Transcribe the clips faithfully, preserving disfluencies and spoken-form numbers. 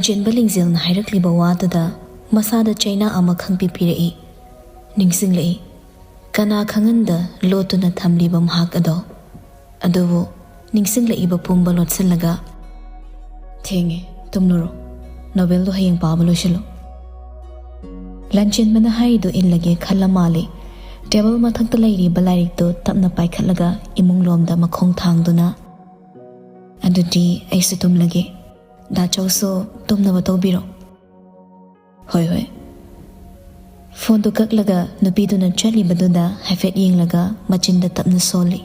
ꯆꯦꯟꯕ ꯂꯤꯡꯖꯦꯜꯅ ꯍꯥꯏꯔꯛꯂꯤꯕ ꯋꯥꯗꯨꯗ ꯃꯁꯥꯗ ꯆꯩꯅꯥ ꯑꯃ ꯈꯪꯄꯤ ꯄꯤꯔꯛꯏ꯫ ꯅꯤꯡꯁꯤꯡꯂꯛꯏ, ꯀꯅꯥ ꯈꯪꯍꯟꯗ ꯂꯣꯠꯇꯨꯅ ꯊꯝꯂꯤꯕ ꯃꯍꯥꯛ ꯑꯗꯣ꯫ ꯑꯗꯨꯕꯨ ꯅꯤꯡꯁꯤꯡꯂꯛꯏꯕ ꯄꯨꯝꯕ ꯂꯣꯠꯁꯤꯜꯂꯒ, "ꯊꯦꯡꯉꯦ, ꯇꯨꯝꯂꯨꯔꯣ꯫ ꯅꯣꯕꯦꯜꯗꯣ ꯍꯌꯦꯡ ꯄꯥꯕ ꯂꯣꯏꯁꯤꯜꯂꯨ꯫" ꯂꯥꯟꯆꯦꯟꯕꯅ ꯍꯥꯏꯔꯤꯗꯨ ꯏꯜꯂꯒꯦ ꯈꯜꯂ ꯃꯥꯜꯂꯤ꯫ ꯇꯦꯕꯜ ꯃꯊꯛꯇ ꯂꯩꯔꯤꯕ ꯂꯥꯏꯔꯤꯛꯇꯨ ꯇꯞꯅ ꯄꯥꯏꯈꯠꯂꯒ ꯏꯃꯨꯡ ꯂꯣꯝꯗ ꯃꯈꯣꯡ ꯊꯥꯡꯗꯨꯅ, "ꯑꯗꯨꯗꯤ ꯑꯩꯁꯨ ꯇꯨꯝꯂꯒꯦ꯫ ꯗꯥꯆꯧꯁꯨ ꯇꯨꯝꯅꯕ ꯇꯧꯕꯤꯔꯣ꯫" "ꯍꯣꯏ, ꯍꯣꯏ꯫" ꯐꯣꯟꯗꯨ ꯀꯛꯂꯒ ꯅꯨꯄꯤꯗꯨꯅ ꯆꯠꯂꯤꯕꯗꯨꯗ ꯍꯥꯏꯐꯦꯠ ꯌꯦꯡꯂꯒ ꯃꯆꯤꯟꯗ ꯇꯞꯅ ꯁꯣꯜꯂꯤ꯫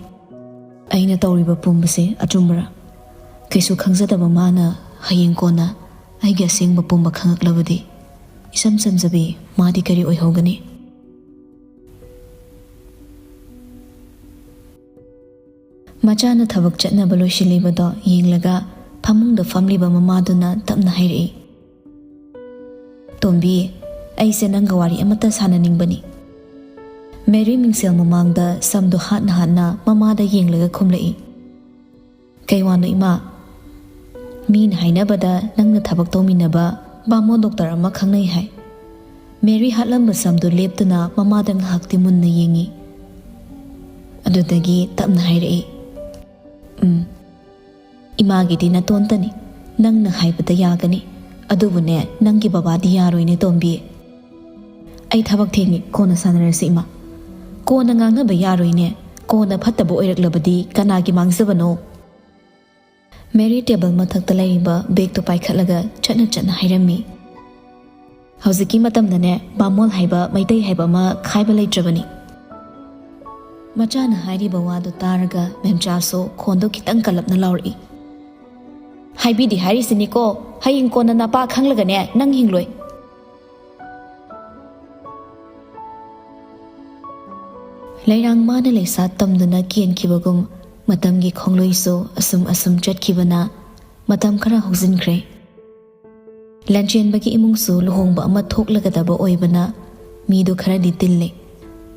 "ꯑꯩꯅ ꯇꯧꯔꯤꯕ ꯄꯨꯝꯕꯁꯦ ꯑꯆꯨꯝꯕꯔꯥ? ꯀꯩꯁꯨ ꯈꯪꯖꯗꯕ ꯃꯥꯅ ꯍꯌꯦꯡ ꯀꯣꯟꯅ ꯑꯩꯒꯤ ꯑꯁꯦꯡꯕ ꯄꯨꯝꯕ ꯈꯪꯉꯛꯂꯕꯗꯤ, ꯏꯁꯝ ꯁꯝꯖꯕꯤ, ꯃꯥꯗꯤ ꯀꯔꯤ ꯑꯣꯏꯍꯧꯒꯅꯤ?" ꯃꯆꯥꯅ ꯊꯕꯛ ꯆꯠꯅꯕ ꯂꯣꯏꯁꯤꯜꯂꯤꯕꯗꯣ ꯌꯦꯡꯂꯒ ꯐꯃꯨꯡꯗ ꯐꯝꯂꯤꯕ ꯃꯃꯥꯗꯨꯅ ꯇꯞꯅ ꯍꯥꯏꯔꯛꯏ, "ꯇꯣꯝꯕꯤ, ꯑꯩꯁꯦ ꯅꯪꯒ ꯋꯥꯔꯤ ꯑꯃꯠꯇ ꯁꯥꯟꯅꯅꯤꯡꯕꯅꯤ꯫" ꯃꯦꯔꯤ ꯃꯤꯡꯁꯦꯜ ꯃꯃꯥꯡꯗ ꯁꯝꯗꯣ ꯍꯥꯠꯅ ꯍꯥꯠꯅ ꯃꯃꯥꯗ ꯌꯦꯡꯂꯒ ꯈꯨꯝꯂꯛꯏ, "ꯀꯩ ꯋꯥꯅꯣ ꯏꯃꯥ?" "ꯃꯤꯅ ꯍꯥꯏꯅꯕꯗ ꯅꯪꯅ ꯊꯕꯛ ꯇꯧꯃꯤꯟꯅꯕ ꯕꯥꯃꯣꯟ ꯗꯣꯛꯇꯔ ꯑꯃ ꯈꯪꯅꯩ ꯍꯥꯏ꯫" ꯃꯦꯔꯤ ꯍꯥꯠꯂꯝꯕ ꯁꯝꯗꯨ ꯂꯦꯞꯇꯨꯅ ꯃꯃꯥꯗ ꯉꯥꯏꯍꯥꯛꯇꯤ ꯃꯨꯟꯅ ꯌꯦꯡꯉꯤ꯫ ꯑꯗꯨꯗꯒꯤ ꯇꯞꯅ ꯍꯥꯏꯔꯛꯏ, "ꯎꯝ, ꯏꯃꯥꯒꯤꯗꯤ ꯅꯇꯣꯟꯇꯅꯤ꯫ ꯅꯪꯅ ꯍꯥꯏꯕꯗ ꯌꯥꯒꯅꯤ꯫ ꯑꯗꯨꯕꯨꯅꯦ, ꯅꯪꯒꯤ ꯕꯕꯥꯗꯤ ꯌꯥꯔꯣꯏꯅꯦ, ꯇꯣꯝꯕꯤ꯫" "ꯑꯩ ꯊꯕꯛ ꯊꯦꯡꯉꯤ, ꯀꯣꯟꯅ ꯁꯥꯟꯅꯔꯁꯤ, ꯏꯃꯥ꯫" "ꯀꯣꯟꯅ ꯉꯥꯡꯅꯕ ꯌꯥꯔꯣꯏꯅꯦ꯫ ꯀꯣꯟꯅ ꯐꯠꯇꯕ ꯑꯣꯏꯔꯛꯂꯕꯗꯤ ꯀꯅꯥꯒꯤ ꯃꯥꯡꯖꯕꯅꯣ?" ꯃꯦꯔꯤ ꯇꯦꯕꯜ ꯃꯊꯛꯇ ꯂꯩꯔꯤꯕ ꯕꯦꯒꯇꯨ ꯄꯥꯏꯈꯠꯂꯒ ꯆꯠꯅ ꯆꯠꯅ ꯍꯥꯏꯔꯝꯃꯤ, "ꯍꯧꯖꯤꯛꯀꯤ ꯃꯇꯝꯗꯅꯦ, ꯕꯥꯃꯣꯟ ꯍꯥꯏꯕ, ꯃꯩꯇꯩ ꯍꯥꯏꯕ ꯑꯃ ꯈꯥꯏꯕ ꯂꯩꯇ꯭ꯔꯕꯅꯤ꯫" ꯃꯆꯥꯅ ꯍꯥꯏꯔꯤꯕ ꯋꯥꯗꯨ ꯇꯥꯔꯒ ꯃꯦꯝꯆꯥꯁꯨ ꯈꯣꯟꯗꯣ ꯈꯤꯇꯪ ꯀꯜꯂꯞꯅ ꯂꯥꯎꯔꯛꯏ, "ꯍꯥꯏꯕꯤꯗꯤ ꯍꯥꯏꯔꯤꯁꯤꯅꯤꯀꯣ, ꯍꯌꯦꯡ ꯀꯣꯟꯅ ꯅꯄꯥ ꯈꯪꯂꯒꯅꯦ, ꯅꯪ ꯍꯤꯡꯂꯣꯏ꯫" ꯂꯩꯔꯥꯡ ꯃꯥꯅ ꯂꯩꯁꯥ ꯇꯝꯗꯨꯅ ꯀꯦꯟꯈꯤꯕꯒꯨꯝ, ꯃꯇꯝꯒꯤ ꯈꯣꯡꯂꯣꯏꯁꯨ ꯑꯁꯨꯝ ꯑꯁꯨꯝ ꯆꯠꯈꯤꯕꯅ ꯃꯇꯝ ꯈꯔ ꯍꯧꯖꯤꯟꯈ꯭ꯔꯦ꯫ ꯂꯥꯟꯆꯦꯟꯕꯒꯤ ꯏꯃꯨꯡꯁꯨ ꯂꯨꯍꯣꯡꯕ ꯑꯃ ꯊꯣꯛꯂꯒꯗꯕ ꯑꯣꯏꯕꯅ ꯃꯤꯗꯨ ꯈꯔꯗꯤ ꯇꯤꯜꯂꯦ꯫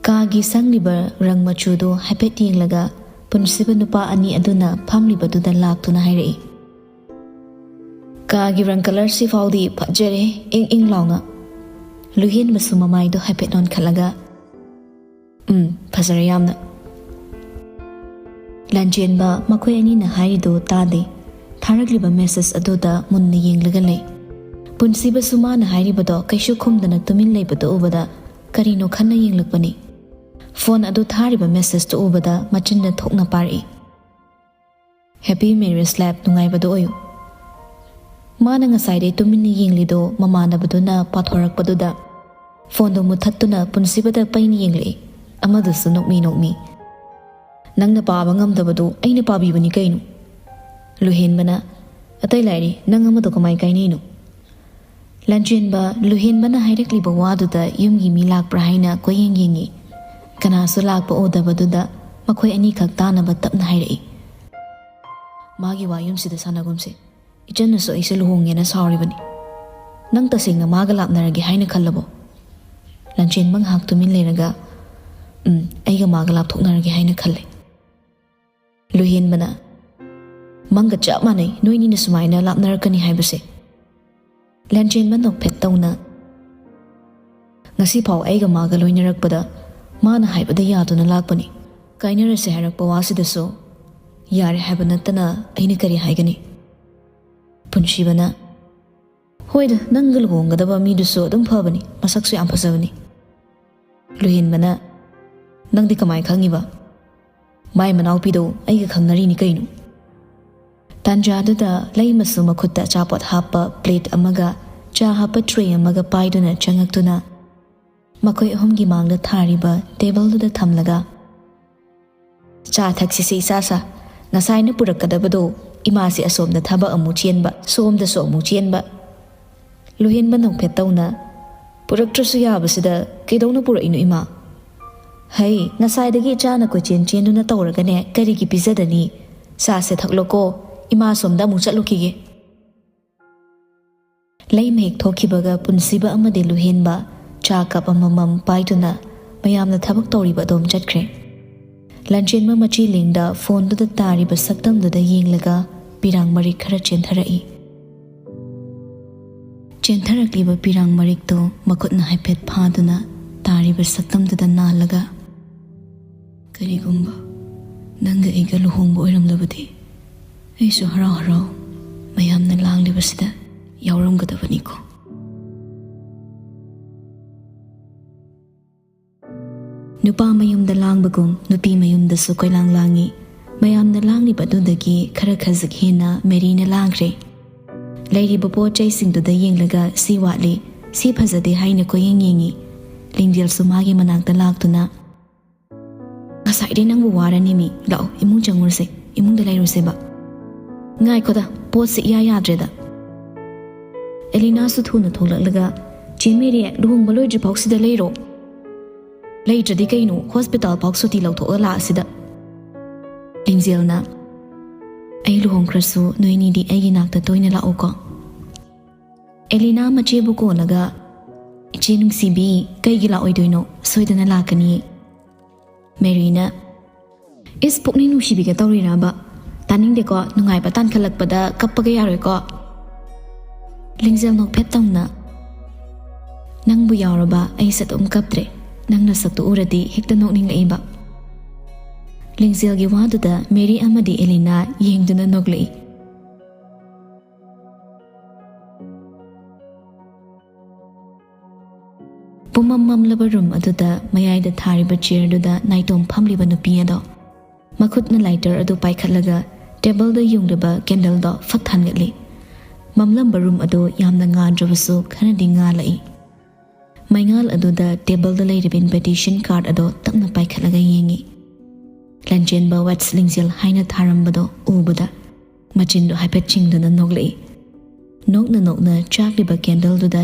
ꯀꯥꯒꯤ ꯁꯪꯂꯤꯕ ꯔꯪ ꯃꯆꯨꯗꯨ ꯍꯥꯏꯐꯦꯠ ꯌꯦꯡꯂꯒ ꯄꯨꯟꯁꯤꯕ ꯅꯨꯄꯥ ꯑꯅꯤ ꯑꯗꯨꯅ ꯐꯝꯂꯤꯕꯗꯨꯗ ꯂꯥꯛꯇꯨꯅ ꯍꯥꯏꯔꯛꯏ, "ꯀꯥꯒꯤ ꯔꯪ ꯀꯂꯔꯁꯤ ꯐꯥꯎꯗꯤ ꯐꯖꯔꯦ, ꯏꯪ ꯏꯪ ꯂꯥꯎꯅ꯫" ꯂꯨꯍꯦꯟꯕꯁꯨ ꯃꯃꯥꯏꯗꯣ ꯍꯥꯏꯐꯦꯠ ꯅꯣꯟꯈꯠꯂꯒ, "ꯎꯝ, ꯐꯖꯔꯦ ꯌꯥꯝꯅ꯫" ꯂꯥꯟꯆꯦꯟꯕ ꯃꯈꯣꯏ ꯑꯅꯤꯅ ꯍꯥꯏꯔꯤꯗꯨ ꯇꯥꯗꯦ꯫ ꯊꯥꯔꯛꯂꯤꯕ ꯃꯦꯁꯦꯖ ꯑꯗꯨꯗ ꯃꯨꯟꯅ ꯌꯦꯡꯂꯒ ꯂꯩ꯫ ꯄꯨꯟꯁꯤꯕꯁꯨ ꯃꯥꯅ ꯍꯥꯏꯔꯤꯕꯗꯣ ꯀꯩꯁꯨ ꯈꯨꯝꯗꯅ ꯇꯨꯃꯤꯟ ꯂꯩꯕꯗꯨ ꯎꯕꯗ ꯀꯔꯤꯅꯣ ꯈꯟꯅ ꯌꯦꯡꯂꯛꯄꯅꯤ꯫ ꯐꯣꯟ ꯑꯗꯨ ꯊꯥꯔꯤꯕ ꯃꯦꯁꯦꯖꯇꯨ ꯎꯕꯗ ꯃꯆꯤꯟꯗ ꯊꯣꯛꯅ ꯄꯥꯔꯛꯏ, "Happy marriage life, ꯅꯨꯡꯉꯥꯏꯕꯗꯨ ꯑꯣꯏꯌꯨ꯫" ꯃꯥꯅ ꯉꯁꯥꯏꯗꯩ ꯇꯨꯃꯤꯟꯅ ꯌꯦꯡꯂꯤꯗꯣ ꯃꯃꯥꯟꯅꯕꯗꯨꯅ ꯄꯥꯊꯣꯔꯛꯄꯗꯨꯗ ꯐꯣꯟꯗꯣ ꯃꯨꯠꯊꯠꯇꯨꯅ ꯄꯨꯟꯁꯤꯕꯗ ꯄꯩꯅ ꯌꯦꯡꯂꯛꯏ꯫ ꯑꯃꯗꯨꯁꯨ ꯅꯣꯛꯃꯤ ꯅꯣꯛꯃꯤ꯫ "ꯅꯪꯅ ꯄꯥꯕ ꯉꯝꯗꯕꯗꯨ ꯑꯩꯅ ꯄꯥꯕꯤꯕꯅꯤ ꯀꯩꯅꯣ?" ꯂꯨꯍꯦꯟꯕꯅ, "ꯑꯇꯩ ꯂꯥꯏꯔꯤ, ꯅꯪ ꯑꯃꯗꯣ ꯀꯃꯥꯏ ꯀꯥꯏꯅꯩꯅꯣ?" ꯂꯥꯟꯆꯦꯟꯕ ꯂꯨꯍꯦꯟꯕꯅ ꯍꯥꯏꯔꯛꯂꯤꯕ ꯋꯥꯗꯨꯗ ꯌꯨꯝꯒꯤ ꯃꯤ ꯂꯥꯛꯄ꯭ꯔꯥ ꯍꯥꯏꯅ ꯀꯣꯏꯌꯦꯡ ꯌꯦꯡꯉꯤ꯫ ꯀꯅꯥꯁꯨ ꯂꯥꯛꯄ ꯎꯗꯕꯗꯨꯗ ꯃꯈꯣꯏ ꯑꯅꯤꯈꯛ ꯇꯥꯅꯕ ꯇꯞꯅ ꯍꯥꯏꯔꯛꯏ, "ꯃꯥꯒꯤ ꯋꯥ ꯌꯨꯝꯁꯤꯗ ꯁꯥꯟꯅꯒꯨꯝꯁꯦ꯫ ꯏꯆꯟꯅꯁꯨ ꯑꯩꯁꯦ ꯂꯨꯍꯣꯡꯉꯦꯅ ꯁꯥꯎꯔꯤꯕꯅꯤ꯫ ꯅꯪ ꯇꯁꯦꯡꯅ ꯃꯥꯒ ꯂꯥꯞꯅꯔꯒꯦ ꯍꯥꯏꯅ ꯈꯜꯂꯕꯣ?" ꯂꯥꯟꯆꯦꯟꯕ ꯉꯥꯏꯍꯥꯛ ꯇꯨꯃꯤꯟ ꯂꯩꯔꯒ, "ꯎꯝ, ꯑꯩꯒ ꯃꯥꯒ ꯂꯥꯞꯊꯣꯛꯅꯔꯒꯦ ꯍꯥꯏꯅ ꯈꯜꯂꯦ꯫" ꯂꯨꯍꯦꯟꯕꯅ, "ꯃꯪꯒ ꯆꯞ ꯃꯥꯟꯅꯩ ꯅꯣꯏꯅꯤꯅ ꯁꯨꯃꯥꯏꯅ ꯂꯥꯞꯅꯔꯛꯀꯅꯤ ꯍꯥꯏꯕꯁꯦ꯫" ꯂꯥꯟꯆꯦꯟꯕ ꯅꯣꯛꯐꯦꯠ ꯇꯧꯅ, "ꯉꯁꯤꯐꯥꯎ ꯑꯩꯒ ꯃꯥꯒ ꯂꯣꯏꯅꯔꯛꯄꯗ ꯃꯥꯅ ꯍꯥꯏꯕꯗ ꯌꯥꯗꯨꯅ ꯂꯥꯛꯄꯅꯤ꯫ ꯀꯥꯏꯅꯔꯁꯦ ꯍꯥꯏꯔꯛꯄ ꯋꯥꯁꯤꯗꯁꯨ ꯌꯥꯔꯦ ꯍꯥꯏꯕ ꯅꯠꯇꯅ ꯑꯩꯅ ꯀꯔꯤ ꯍꯥꯏꯒꯅꯤ?" ꯄꯨꯟꯁꯤꯕꯅ, "ꯍꯣꯏꯗ, ꯅꯪꯒ ꯂꯨꯍꯣꯡꯒꯗꯕ ꯃꯤꯗꯨꯁꯨ ꯑꯗꯨꯝ ꯐꯕꯅꯤ, ꯃꯁꯛꯁꯨ ꯌꯥꯝ ꯐꯖꯕꯅꯤ꯫" ꯂꯨꯍꯦꯟꯕꯅ, "ꯅꯪꯗꯤ ꯀꯃꯥꯏ ꯈꯪꯉꯤꯕ? ꯃꯥꯏ ꯃꯅꯥꯎꯄꯤꯗꯣ ꯑꯩꯒ ꯈꯪꯅꯔꯤꯅꯤ ꯀꯩꯅꯣ?" ꯇꯥꯟꯖꯥꯗꯨꯗ ꯂꯩꯃꯁꯨ ꯃꯈꯨꯠꯇ ꯑꯆꯥꯄꯣꯠ ꯍꯥꯞꯄ ꯄ꯭ꯂꯦꯠ ꯑꯃꯒ ꯆꯥ ꯍꯥꯞꯄ ꯇ꯭ꯔꯦ ꯑꯃꯒ ꯄꯥꯏꯗꯨꯅ ꯆꯪꯉꯛꯇꯨꯅ ꯃꯈꯣꯏ ꯑꯍꯨꯝꯒꯤ ꯃꯥꯡꯗ ꯊꯥꯔꯤꯕ ꯇꯦꯕꯜꯗꯨꯗ ꯊꯝꯂꯒ, "ꯆꯥ ꯊꯛꯁꯤꯁꯦ ꯏꯆꯥ ꯁꯥ, ꯉꯁꯥꯏꯅ ꯄꯨꯔꯛꯀꯗꯕꯗꯣ ꯏꯃꯥꯁꯦ ꯑꯁꯣꯝꯗ ꯊꯕꯛ ꯑꯃꯨꯛ ꯆꯦꯟꯕ, ꯁꯣꯝꯗꯁꯨ ꯑꯃꯨꯛ ꯆꯦꯟꯕ꯫" ꯂꯨꯍꯦꯟꯕ ꯅꯣꯛꯐꯦꯠ ꯇꯧꯅ, "ꯄꯨꯔꯛꯇ꯭ꯔꯁꯨ ꯌꯥꯕꯁꯤꯗ ꯀꯩꯗꯧꯅ ꯄꯨꯔꯛꯏꯅꯣ ꯏꯃꯥ? ꯍꯩ, ꯉꯁꯥꯏꯗꯒꯤ ꯏꯆꯥꯅ ꯀꯣꯏꯆꯦꯟ ꯆꯦꯟꯗꯨꯅ ꯇꯧꯔꯒꯅꯦ ꯀꯔꯤꯒꯤ ꯄꯤꯖꯗꯅꯤ? ꯆꯥꯁꯦ ꯊꯛꯂꯣꯀꯣ, ꯏꯃꯥ ꯁꯣꯝꯗ ꯑꯃꯨꯛ ꯆꯠꯂꯨꯈꯤꯒꯦ꯫" ꯂꯩꯃ ꯍꯦꯛ ꯊꯣꯛꯈꯤꯕꯒ ꯄꯨꯟꯁꯤꯕ ꯑꯃꯗꯤ ꯂꯨꯍꯦꯟꯕ ꯆꯥ ꯀꯞ ꯑꯃꯃꯝ ꯄꯥꯏꯗꯨꯅ ꯃꯌꯥꯝꯅ ꯊꯕꯛ ꯇꯧꯔꯤꯕ ꯑꯗꯣꯝ ꯆꯠꯈ꯭ꯔꯦ꯫ ꯂꯥꯟꯆꯦꯟꯕ ꯃꯆꯤ ꯂꯦꯡꯗ ꯐꯣꯟꯗꯨꯗ ꯇꯥꯔꯤꯕ ꯁꯛꯇꯝꯗꯨꯗ ꯌꯦꯡꯂꯒ ꯄꯤꯔꯥꯡ ꯃꯔꯤꯛ ꯈꯔ ꯆꯦꯟꯊꯔꯛꯏ꯫ ꯆꯦꯟꯊꯔꯛꯂꯤꯕ ꯄꯤꯔꯥꯡ ꯃꯔꯤꯛꯇꯨ ꯃꯈꯨꯠꯅ ꯍꯥꯏꯐꯦꯠ ꯐꯥꯗꯨꯅ ꯇꯥꯔꯤꯕ ꯁꯛꯇꯝꯗꯨꯗ ꯅꯥꯜꯂꯒ, "ꯀꯔꯤꯒꯨꯝꯕ ꯅꯪꯒ ꯑꯩꯒ ꯂꯨꯍꯣꯡꯕ ꯑꯣꯏꯔꯝꯂꯕꯗꯤ, ꯑꯩꯁꯨ ꯍꯔꯥꯎ ꯍꯔꯥꯎ ꯃꯌꯥꯝꯅ ꯂꯥꯡꯂꯤꯕꯁꯤꯗ ꯌꯥꯎꯔꯝꯒꯗꯕꯅꯤꯀꯣ"꯫ ꯅꯨꯄꯥ ꯃꯌꯨꯝꯗ ꯂꯥꯡꯕꯒꯨꯝ ꯅꯨꯄꯤ ꯃꯌꯨꯝꯗꯁꯨ ꯀꯣꯏꯂꯥꯡ ꯂꯥꯡꯉꯤ꯫ ꯃꯌꯥꯝꯅ ꯂꯥꯡꯂꯤꯕ ꯑꯗꯨꯗꯒꯤ ꯈꯔ ꯈꯖꯤꯛ ꯍꯦꯟꯅ ꯃꯦꯔꯤꯅ ꯂꯥꯡꯈ꯭ꯔꯦ꯫ ꯂꯩꯔꯤꯕ ꯄꯣꯠ ꯆꯩꯁꯤꯡꯗꯨꯗ ꯌꯦꯡꯂꯒ ꯁꯤ ꯋꯥꯠꯂꯤ, ꯁꯤ ꯐꯖꯗꯦ ꯍꯥꯏꯅ ꯀꯣꯏꯌꯦꯡ ꯌꯦꯡꯉꯤ꯫ ꯂꯤꯡꯖꯦꯜꯁꯨ ꯃꯥꯒꯤ ꯃꯅꯥꯛꯇ ꯂꯥꯛꯇꯨꯅ, "ꯉꯁꯥꯏꯗꯩ ꯅꯪꯕꯨ ꯋꯥꯔꯅꯦꯃꯤ, ꯂꯥꯛꯑꯣ ꯏꯃꯨꯡ ꯆꯪꯉꯨꯔꯁꯦ, ꯏꯃꯨꯡꯗ ꯂꯩꯔꯨꯁꯦꯕ"꯫ "ꯉꯥꯏꯈꯣꯗ, ꯄꯣꯠꯁꯦ ꯏꯌꯥ ꯌꯥꯗ꯭ꯔꯦꯗ"꯫ ꯑꯦꯂꯤꯅꯥꯁꯨ ꯊꯨꯅ ꯊꯣꯛꯂꯛꯂꯒ, "ꯆꯦ ꯃꯦꯔꯤ, ꯂꯨꯍꯣꯡꯕ ꯂꯣꯏꯗ꯭ꯔꯤꯐꯥꯎ ꯁꯤꯗ ꯂꯩꯔꯣ, ꯂꯩꯇ꯭ꯔꯗꯤ ꯀꯩꯅꯣ, ꯍꯣꯁꯄꯤꯇꯥꯜ ꯐꯥꯎ ꯁꯨꯇꯤ ꯂꯧꯊꯣꯛꯑ ꯂꯥꯛꯑꯁꯤꯗ"꯫ ꯂꯤꯡꯖꯦꯜꯅ, "ꯑꯩ ꯂꯨꯍꯣꯡꯈ꯭ꯔꯁꯨ ꯅꯣꯏꯅꯤꯗꯤ ꯑꯩꯒꯤ ꯅꯥꯛꯇ ꯇꯣꯏꯅ ꯂꯥꯛꯎꯀꯣ"꯫ ꯑꯦꯂꯤꯅꯥ ꯃꯆꯦꯕꯨ ꯀꯣꯜꯂꯒ, "ꯏꯆꯦ ꯅꯨꯡꯁꯤꯕꯤ, ꯀꯩꯒꯤ ꯂꯥꯛꯑꯣꯏꯗꯣꯏꯅꯣ? ꯁꯣꯏꯗꯅ ꯂꯥꯛꯀꯅꯤ"꯫ ꯃꯦꯔꯤꯅ, "ꯏꯁ, ꯄꯨꯛꯅꯤꯡ ꯅꯨꯡꯁꯤꯕꯤꯒ ꯇꯧꯔꯤꯔꯕ? ꯇꯥꯅꯤꯡꯗꯦꯀꯣ, ꯅꯨꯡꯉꯥꯏꯕ ꯇꯥꯟꯈꯠꯂꯛꯄꯗ ꯀꯞꯄꯒ ꯌꯥꯔꯣꯏꯀꯣ"꯫ ꯂꯤꯡꯖꯦꯜ ꯅꯣꯛꯐꯦꯠ ꯇꯧꯅ, "ꯅꯪꯕꯨ ꯌꯥꯎꯔꯕ ꯑꯩꯁꯦ ꯑꯗꯨꯝ ꯀꯞꯇ꯭ꯔꯦ, ꯅꯪ ꯅꯁꯛꯇꯨ ꯎꯔꯗꯤ ꯍꯦꯛꯇ ꯅꯣꯛꯅꯤꯡꯂꯛꯏꯕ"꯫ ꯂꯤꯡꯖꯦꯜꯒꯤ ꯋꯥꯗꯨꯗ ꯃꯦꯔꯤ ꯑꯃꯗꯤ ꯑꯦꯂꯤꯅꯥ ꯌꯦꯡꯗꯨꯅ ꯅꯣꯛꯂꯛꯏ꯫ ꯄꯨꯝꯃꯝ ꯃꯝꯂꯕ ꯔꯨꯝ ꯑꯗꯨꯗ ꯃꯌꯥꯏꯗ ꯊꯥꯔꯤꯕ ꯆꯤꯌꯔꯗꯨꯗ ꯅꯥꯏꯇꯣꯝ ꯐꯝꯂꯤꯕ ꯅꯨꯄꯤ ꯑꯗꯣ ꯃꯈꯨꯠꯅ ꯂꯥꯏꯇꯔ ꯑꯗꯨ ꯄꯥꯏꯈꯠꯂꯒ ꯇꯦꯕꯜꯗ ꯌꯨꯡꯂꯤꯕ ꯀꯦꯟꯗꯜꯗꯣ ꯐꯠ ꯊꯥꯟꯒꯠꯂꯤ꯫ ꯃꯝꯂꯝꯕ ꯔꯨꯝ ꯑꯗꯨ ꯌꯥꯝꯅ ꯉꯥꯟꯗ꯭ꯔꯕꯁꯨ ꯈꯔꯗꯤ ꯉꯥꯜꯂꯛꯏ꯫ ꯃꯩꯉꯥꯜ ꯑꯗꯨꯗ ꯇꯦꯕꯜꯗ ꯂꯩꯔꯤꯕ ꯏꯟꯚꯥꯏꯇꯦꯁꯟ ꯀꯥꯔꯗ ꯑꯗꯣ ꯇꯞꯅ ꯄꯥꯏꯈꯠꯂꯒ ꯌꯦꯡꯉꯤ꯫ ꯂꯟꯆꯦꯟꯕ ꯋꯦꯠꯁ ꯂꯤꯡꯖꯦꯜ ꯍꯥꯏꯅ ꯊꯥꯔꯝꯕꯗꯣ ꯎꯕꯗ ꯃꯆꯤꯟꯗꯣ ꯍꯥꯏꯐꯦꯠ ꯆꯤꯡꯗꯨꯅ ꯅꯣꯛꯂꯛꯏ꯫ ꯅꯣꯛꯅ ꯅꯣꯛꯅ ꯆꯥꯛꯂꯤꯕ ꯀꯦꯟꯗꯜꯗꯨꯗ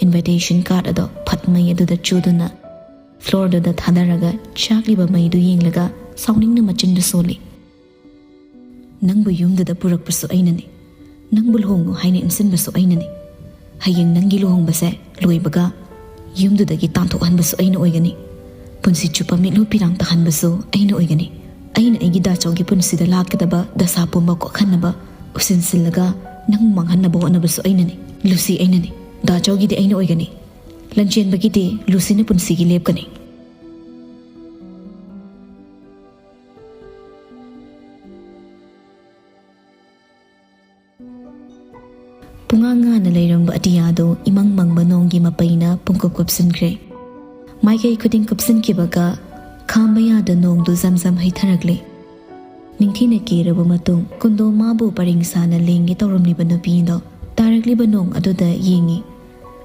ꯏꯟꯚꯥꯏꯇꯦꯁꯟ ꯀꯥꯔꯗ ꯑꯗꯣ ꯐꯠ ꯃꯩ ꯑꯗꯨꯗ ꯆꯨꯗꯨꯅ ꯐ꯭ꯂꯣꯔꯗꯨꯗ ꯊꯥꯗꯔꯒ ꯆꯥꯛꯂꯤꯕ ꯃꯩꯗꯨ ꯌꯦꯡꯂꯒ ꯁꯥꯎꯅꯤꯡꯅ ꯃꯆꯤꯟꯗꯨ ꯁꯣꯜꯂꯤ꯫ "ꯅꯪꯕꯨ ꯌꯨꯝꯗꯨꯗ ꯄꯨꯔꯛꯄꯁꯨ ꯑꯩꯅꯅꯤ, ꯅꯪꯕꯨ ꯂꯨꯍꯣꯡꯉꯨ ꯍꯥꯏꯅ ꯏꯟꯁꯤꯟꯕꯁꯨ ꯑꯩꯅꯅꯤ꯫ ꯍꯌꯦꯡ ꯅꯪꯒꯤ ꯂꯨꯍꯣꯡꯕꯁꯦ ꯂꯣꯏꯕꯒ ꯌꯨꯝꯗꯨꯗꯒꯤ ꯇꯥꯟꯊꯣꯛꯍꯟꯕꯁꯨ ꯑꯩꯅ ꯑꯣꯏꯒꯅꯤ꯫ ꯄꯨꯟꯁꯤ ꯆꯨꯞꯄ ꯃꯤꯠꯂꯨ ꯄꯤꯔꯥꯡ ꯇꯥꯍꯟꯕꯁꯨ ꯑꯩꯅ ꯑꯣꯏꯒꯅꯤ꯫ ꯑꯩꯅ ꯑꯩꯒꯤ ꯗꯥꯆꯧꯒꯤ ꯄꯨꯟꯁꯤꯗ ꯂꯥꯛꯀꯗꯕ ꯗꯁꯥ ꯄꯨꯝꯕ ꯀꯣꯛꯍꯟꯅꯕ, ꯎꯁꯤꯟꯁꯤꯜꯂꯒ ꯅꯪꯕꯨ ꯃꯥꯡꯍꯟꯅꯕ ꯍꯣꯠꯅꯕꯁꯨ ꯑꯩꯅꯅꯤ"꯫ ꯂꯨꯁꯤ ꯑꯩꯅꯅꯤ꯫ ꯗꯥ ꯆꯧꯒꯤꯗꯤ ꯑꯩꯅ ꯑꯣꯏꯒꯅꯤ꯫ ꯂꯟꯆꯦꯟꯕꯒꯤꯗꯤ ꯂꯨꯁꯤꯅ ꯄꯨꯟꯁꯤꯒꯤ ꯂꯦꯞꯀꯅꯤ꯫ ꯄꯨꯡꯉꯥꯡ ꯉꯥꯅ ꯂꯩꯔꯝꯕ ꯑꯇꯤꯌꯥꯗꯨ ꯏꯃꯪ ꯃꯪꯕ ꯅꯣꯡꯒꯤ ꯃꯄꯩꯅ ꯄꯨꯡꯀꯨꯞ ꯀꯨꯞꯁꯤꯟꯈ꯭ꯔꯦ꯫ ꯃꯥꯏꯀꯩ ꯈꯨꯗꯤꯡ ꯀꯨꯞꯁꯤꯟꯈꯤꯕꯒ ꯈꯥꯝꯕ ꯌꯥꯗ ꯅꯣꯡꯗꯨ ꯖꯝ ꯖꯝ ꯍꯩꯊꯔꯛꯂꯦ꯫ ꯅꯤꯡꯊꯤꯅ ꯀꯦꯔꯕ ꯃꯇꯨꯡ ꯀꯨꯟꯗꯣ ꯃꯥꯕꯨ ꯄꯔꯦꯡ ꯁꯥꯅ ꯂꯦꯡꯒꯦ ꯇꯧꯔꯝꯂꯤꯕ ꯅꯨꯄꯤꯗꯣ ꯇꯥꯔꯛꯂꯤꯕ ꯅꯣꯡ ꯑꯗꯨꯗ ꯌꯦꯡꯉꯤ꯫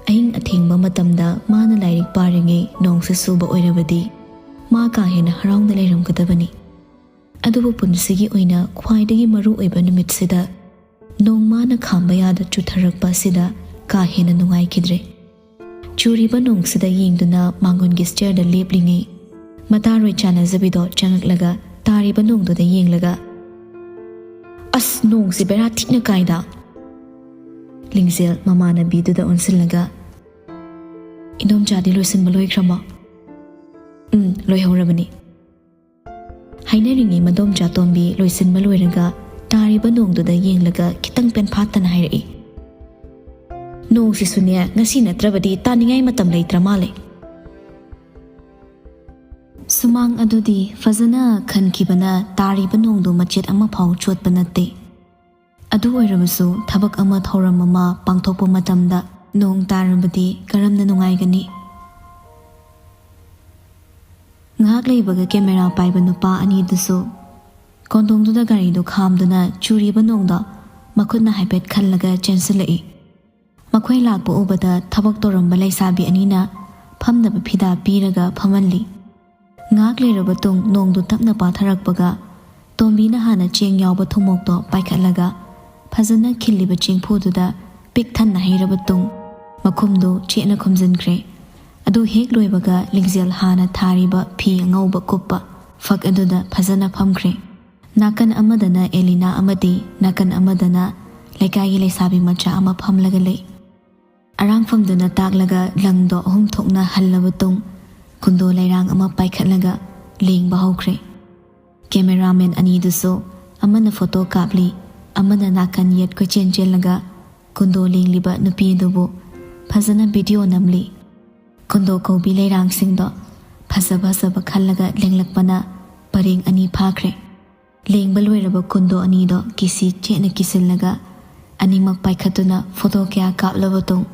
ꯑꯍꯤꯡ ꯑꯊꯦꯡꯕ ꯃꯇꯝꯗ ꯃꯥꯅ ꯂꯥꯏꯔꯤꯛ ꯄꯥꯔꯤꯉꯩ ꯅꯣꯡꯁꯤ ꯆꯨꯕ ꯑꯣꯏꯔꯕꯗꯤ ꯃꯥ ꯀꯥ ꯍꯦꯟꯅ ꯍꯔꯥꯎꯅ ꯂꯩꯔꯝꯒꯗꯕꯅꯤ꯫ ꯑꯗꯨꯕꯨ ꯄꯨꯟꯁꯤꯒꯤ ꯑꯣꯏꯅ ꯈ꯭ꯋꯥꯏꯗꯒꯤ ꯃꯔꯨ ꯑꯣꯏꯕ ꯅꯨꯃꯤꯠꯁꯤꯗ ꯅꯣꯡ ꯃꯥꯅ ꯈꯥꯝꯕ ꯌꯥꯗ ꯆꯨꯊꯔꯛꯄ ꯑꯁꯤꯗ ꯀꯥ ꯍꯦꯟꯅ ꯅꯨꯡꯉꯥꯏꯈꯤꯗ꯭ꯔꯦ꯫ ꯆꯨꯔꯤꯕ ꯅꯣꯡꯁꯤꯗ ꯌꯦꯡꯗꯨꯅ ꯃꯥꯡꯒꯣꯟꯒꯤ ꯁ꯭ꯇꯦꯌꯔꯗ ꯂꯦꯞꯂꯤꯉꯩ ꯃꯇꯥꯔꯣꯏ ꯆꯥꯟꯅꯖꯕꯤꯗꯣ ꯆꯪꯉꯛꯂꯒ ꯇꯥꯔꯤꯕ ꯅꯣꯡꯗꯨꯗ ꯌꯦꯡꯂꯒ, "ꯑꯁ, ꯅꯣꯡꯁꯤ ꯕꯦꯔꯥ ꯊꯤꯅ ꯀꯥꯏꯗ!" ꯂꯤꯡꯖꯦꯜ ꯃꯃꯥꯟꯅꯕꯤꯗꯨꯗ ꯑꯣꯟꯁꯤꯜꯂꯒ, "ꯏꯟꯗꯣꯝꯆꯥꯗꯤ ꯂꯣꯏꯁꯤꯟꯕ ꯂꯣꯏꯈ꯭ꯔꯃꯣ?" "ꯎꯝ, ꯂꯣꯏꯍꯧꯔꯕꯅꯤ꯫" ꯍꯥꯏꯅꯔꯤꯉꯩ ꯃꯗꯣꯝꯆꯥ ꯇꯣꯝꯕꯤ ꯂꯣꯏꯁꯤꯟꯕ ꯂꯣꯏꯔꯒ ꯇꯥꯔꯤꯕ ꯅꯣꯡꯗꯨꯗ ꯌꯦꯡꯂꯒ ꯈꯤꯇꯪ ꯄꯦꯟꯐꯥꯠꯇꯅ ꯍꯥꯏꯔꯛꯏ, "ꯅꯣꯡꯁꯤꯁꯨꯅꯦ, ꯉꯁꯤ ꯅꯠꯇ꯭ꯔꯕꯗꯤ ꯇꯥꯅꯤꯡꯉꯥꯏ ꯃꯇꯝ ꯂꯩꯇ꯭ꯔ ꯃꯥꯜꯂꯦ꯫" ꯁꯨꯃꯥꯡ ꯑꯗꯨꯗꯤ ꯐꯖꯅ ꯈꯟꯈꯤꯕꯅ ꯇꯥꯔꯤꯕ ꯅꯣꯡꯗꯨ ꯃꯆꯦꯠ ꯑꯃꯐꯥꯎ ꯆꯣꯠꯄ ꯅꯠꯇꯦ꯫ ꯑꯗꯨ ꯑꯣꯏꯔꯕꯁꯨ ꯊꯕꯛ ꯑꯃ ꯊꯧꯔꯝ ꯑꯃ ꯄꯥꯡꯊꯣꯛꯄ ꯃꯇꯝꯗ ꯅꯣꯡ ꯇꯥꯔꯕꯗꯤ ꯀꯔꯝꯅ ꯅꯨꯡꯉꯥꯏꯒꯅꯤ? ꯉꯥꯏꯍꯥꯛ ꯂꯩꯕꯒ ꯀꯦꯃꯦꯔꯥ ꯄꯥꯏꯕ ꯅꯨꯄꯥ ꯑꯅꯤꯗꯨꯁꯨ ꯀꯣꯟꯗꯣꯡꯗꯨꯗ ꯒꯥꯔꯤꯗꯨ ꯈꯥꯝꯗꯨꯅ ꯆꯨꯔꯤꯕ ꯅꯣꯡꯗꯣ ꯃꯈꯨꯠꯅ ꯍꯥꯏꯐꯦꯠ ꯈꯜꯂꯒ ꯆꯦꯟꯁꯤꯜꯂꯛꯏ꯫ ꯃꯈꯣꯏ ꯂꯥꯛꯄ ꯎꯕꯗ ꯊꯕꯛ ꯇꯧꯔꯝꯕ ꯂꯩꯁꯥꯕꯤ ꯑꯅꯤꯅ ꯐꯝꯅꯕ ꯐꯤꯗꯥ ꯄꯤꯔꯒ ꯐꯝꯍꯜꯂꯤ꯫ ꯉꯥꯏꯍꯥꯛ ꯂꯩꯔꯕ ꯇꯨꯡ ꯅꯣꯡꯗꯨ ꯇꯞꯅ ꯄꯥꯊꯔꯛꯄꯒ ꯇꯣꯝꯕꯤꯅ ꯍꯥꯟꯅ ꯆꯦꯡ ꯌꯥꯎꯕ ꯊꯨꯝꯃꯣꯛꯇꯣ ꯄꯥꯏꯈꯠꯂꯒ ꯐꯖꯅ ꯈꯤꯜꯂꯤꯕ ꯆꯦꯡꯐꯨꯗꯨꯗ ꯄꯤꯛ ꯊꯟꯅ ꯍꯩꯔꯕ ꯇꯨꯡ ꯃꯈꯨꯝꯗꯨ ꯆꯦꯠꯅ ꯈꯨꯝꯖꯤꯟꯈ꯭ꯔꯦ꯫ ꯑꯗꯨ ꯍꯦꯛ ꯂꯣꯏꯕꯒ ꯂꯤꯡꯖꯦꯜ ꯍꯥꯟꯅ ꯊꯥꯔꯤꯕ ꯐꯤ ꯑꯉꯧꯕ ꯀꯨꯞꯄ ꯐꯛ ꯑꯗꯨꯗ ꯐꯖꯅ ꯐꯝꯈ꯭ꯔꯦ꯫ ꯅꯥꯀꯟ ꯑꯃꯗꯅ ꯑꯦꯂꯤꯅꯥ ꯑꯃꯗꯤ ꯅꯥꯀꯟ ꯑꯃꯗꯅ ꯂꯩꯀꯥꯏꯒꯤ ꯂꯩꯁꯥꯕꯤ ꯃꯆꯥ ꯑꯃ ꯐꯝꯂꯒ ꯂꯩ꯫ ꯑꯔꯥꯡꯐꯝꯗꯨꯅ ꯇꯥꯛꯂꯒ ꯂꯪꯗꯣ ꯑꯍꯨꯝ ꯊꯣꯛꯅ ꯍꯜꯂꯕ ꯇꯨꯡ ꯀꯨꯟꯗꯣ ꯂꯩꯔꯥꯡ ꯑꯃ ꯄꯥꯏꯈꯠꯂꯒ ꯂꯦꯡꯕ ꯍꯧꯈ꯭ꯔꯦ꯫ ꯀꯦꯃꯦꯔꯥꯃꯦꯟ ꯑꯅꯤꯗꯨꯁꯨ ꯑꯃꯅ ꯐꯣꯇꯣ ꯀꯥꯞꯂꯤ, ꯑꯃꯅ ꯅꯥꯀꯟ ꯌꯦꯠ ꯀꯣꯏꯆꯦꯟ ꯆꯦꯜꯂꯒ ꯀꯨꯟꯗꯣ ꯂꯦꯡꯂꯤꯕ ꯅꯨꯄꯤ ꯑꯗꯨꯕꯨ ꯐꯖꯅ ꯚꯤꯗꯤꯑꯣ ꯅꯝꯂꯤ꯫ ꯀꯨꯟꯗꯣ ꯀꯧꯕꯤ ꯂꯩꯔꯥꯡꯁꯤꯡꯗꯣ ꯐꯖ ꯐꯖꯕ ꯈꯜꯂꯒ ꯂꯦꯡꯂꯛꯄꯅ ꯄꯔꯦꯡ ꯑꯅꯤ ꯐꯥꯈ꯭ꯔꯦ꯫ ꯂꯦꯡꯕ ꯂꯣꯏꯔꯕ ꯀꯨꯟꯗꯣ ꯑꯅꯤꯗꯣ ꯀꯤꯁꯤ ꯆꯦꯠꯅ ꯀꯤꯁꯤꯜꯂꯒ ꯑꯅꯤꯃꯛ ꯄꯥꯏꯈꯠꯇꯨꯅ ꯐꯣꯇꯣ ꯀꯌꯥ ꯀꯥꯞꯂꯕ ꯇꯨꯡ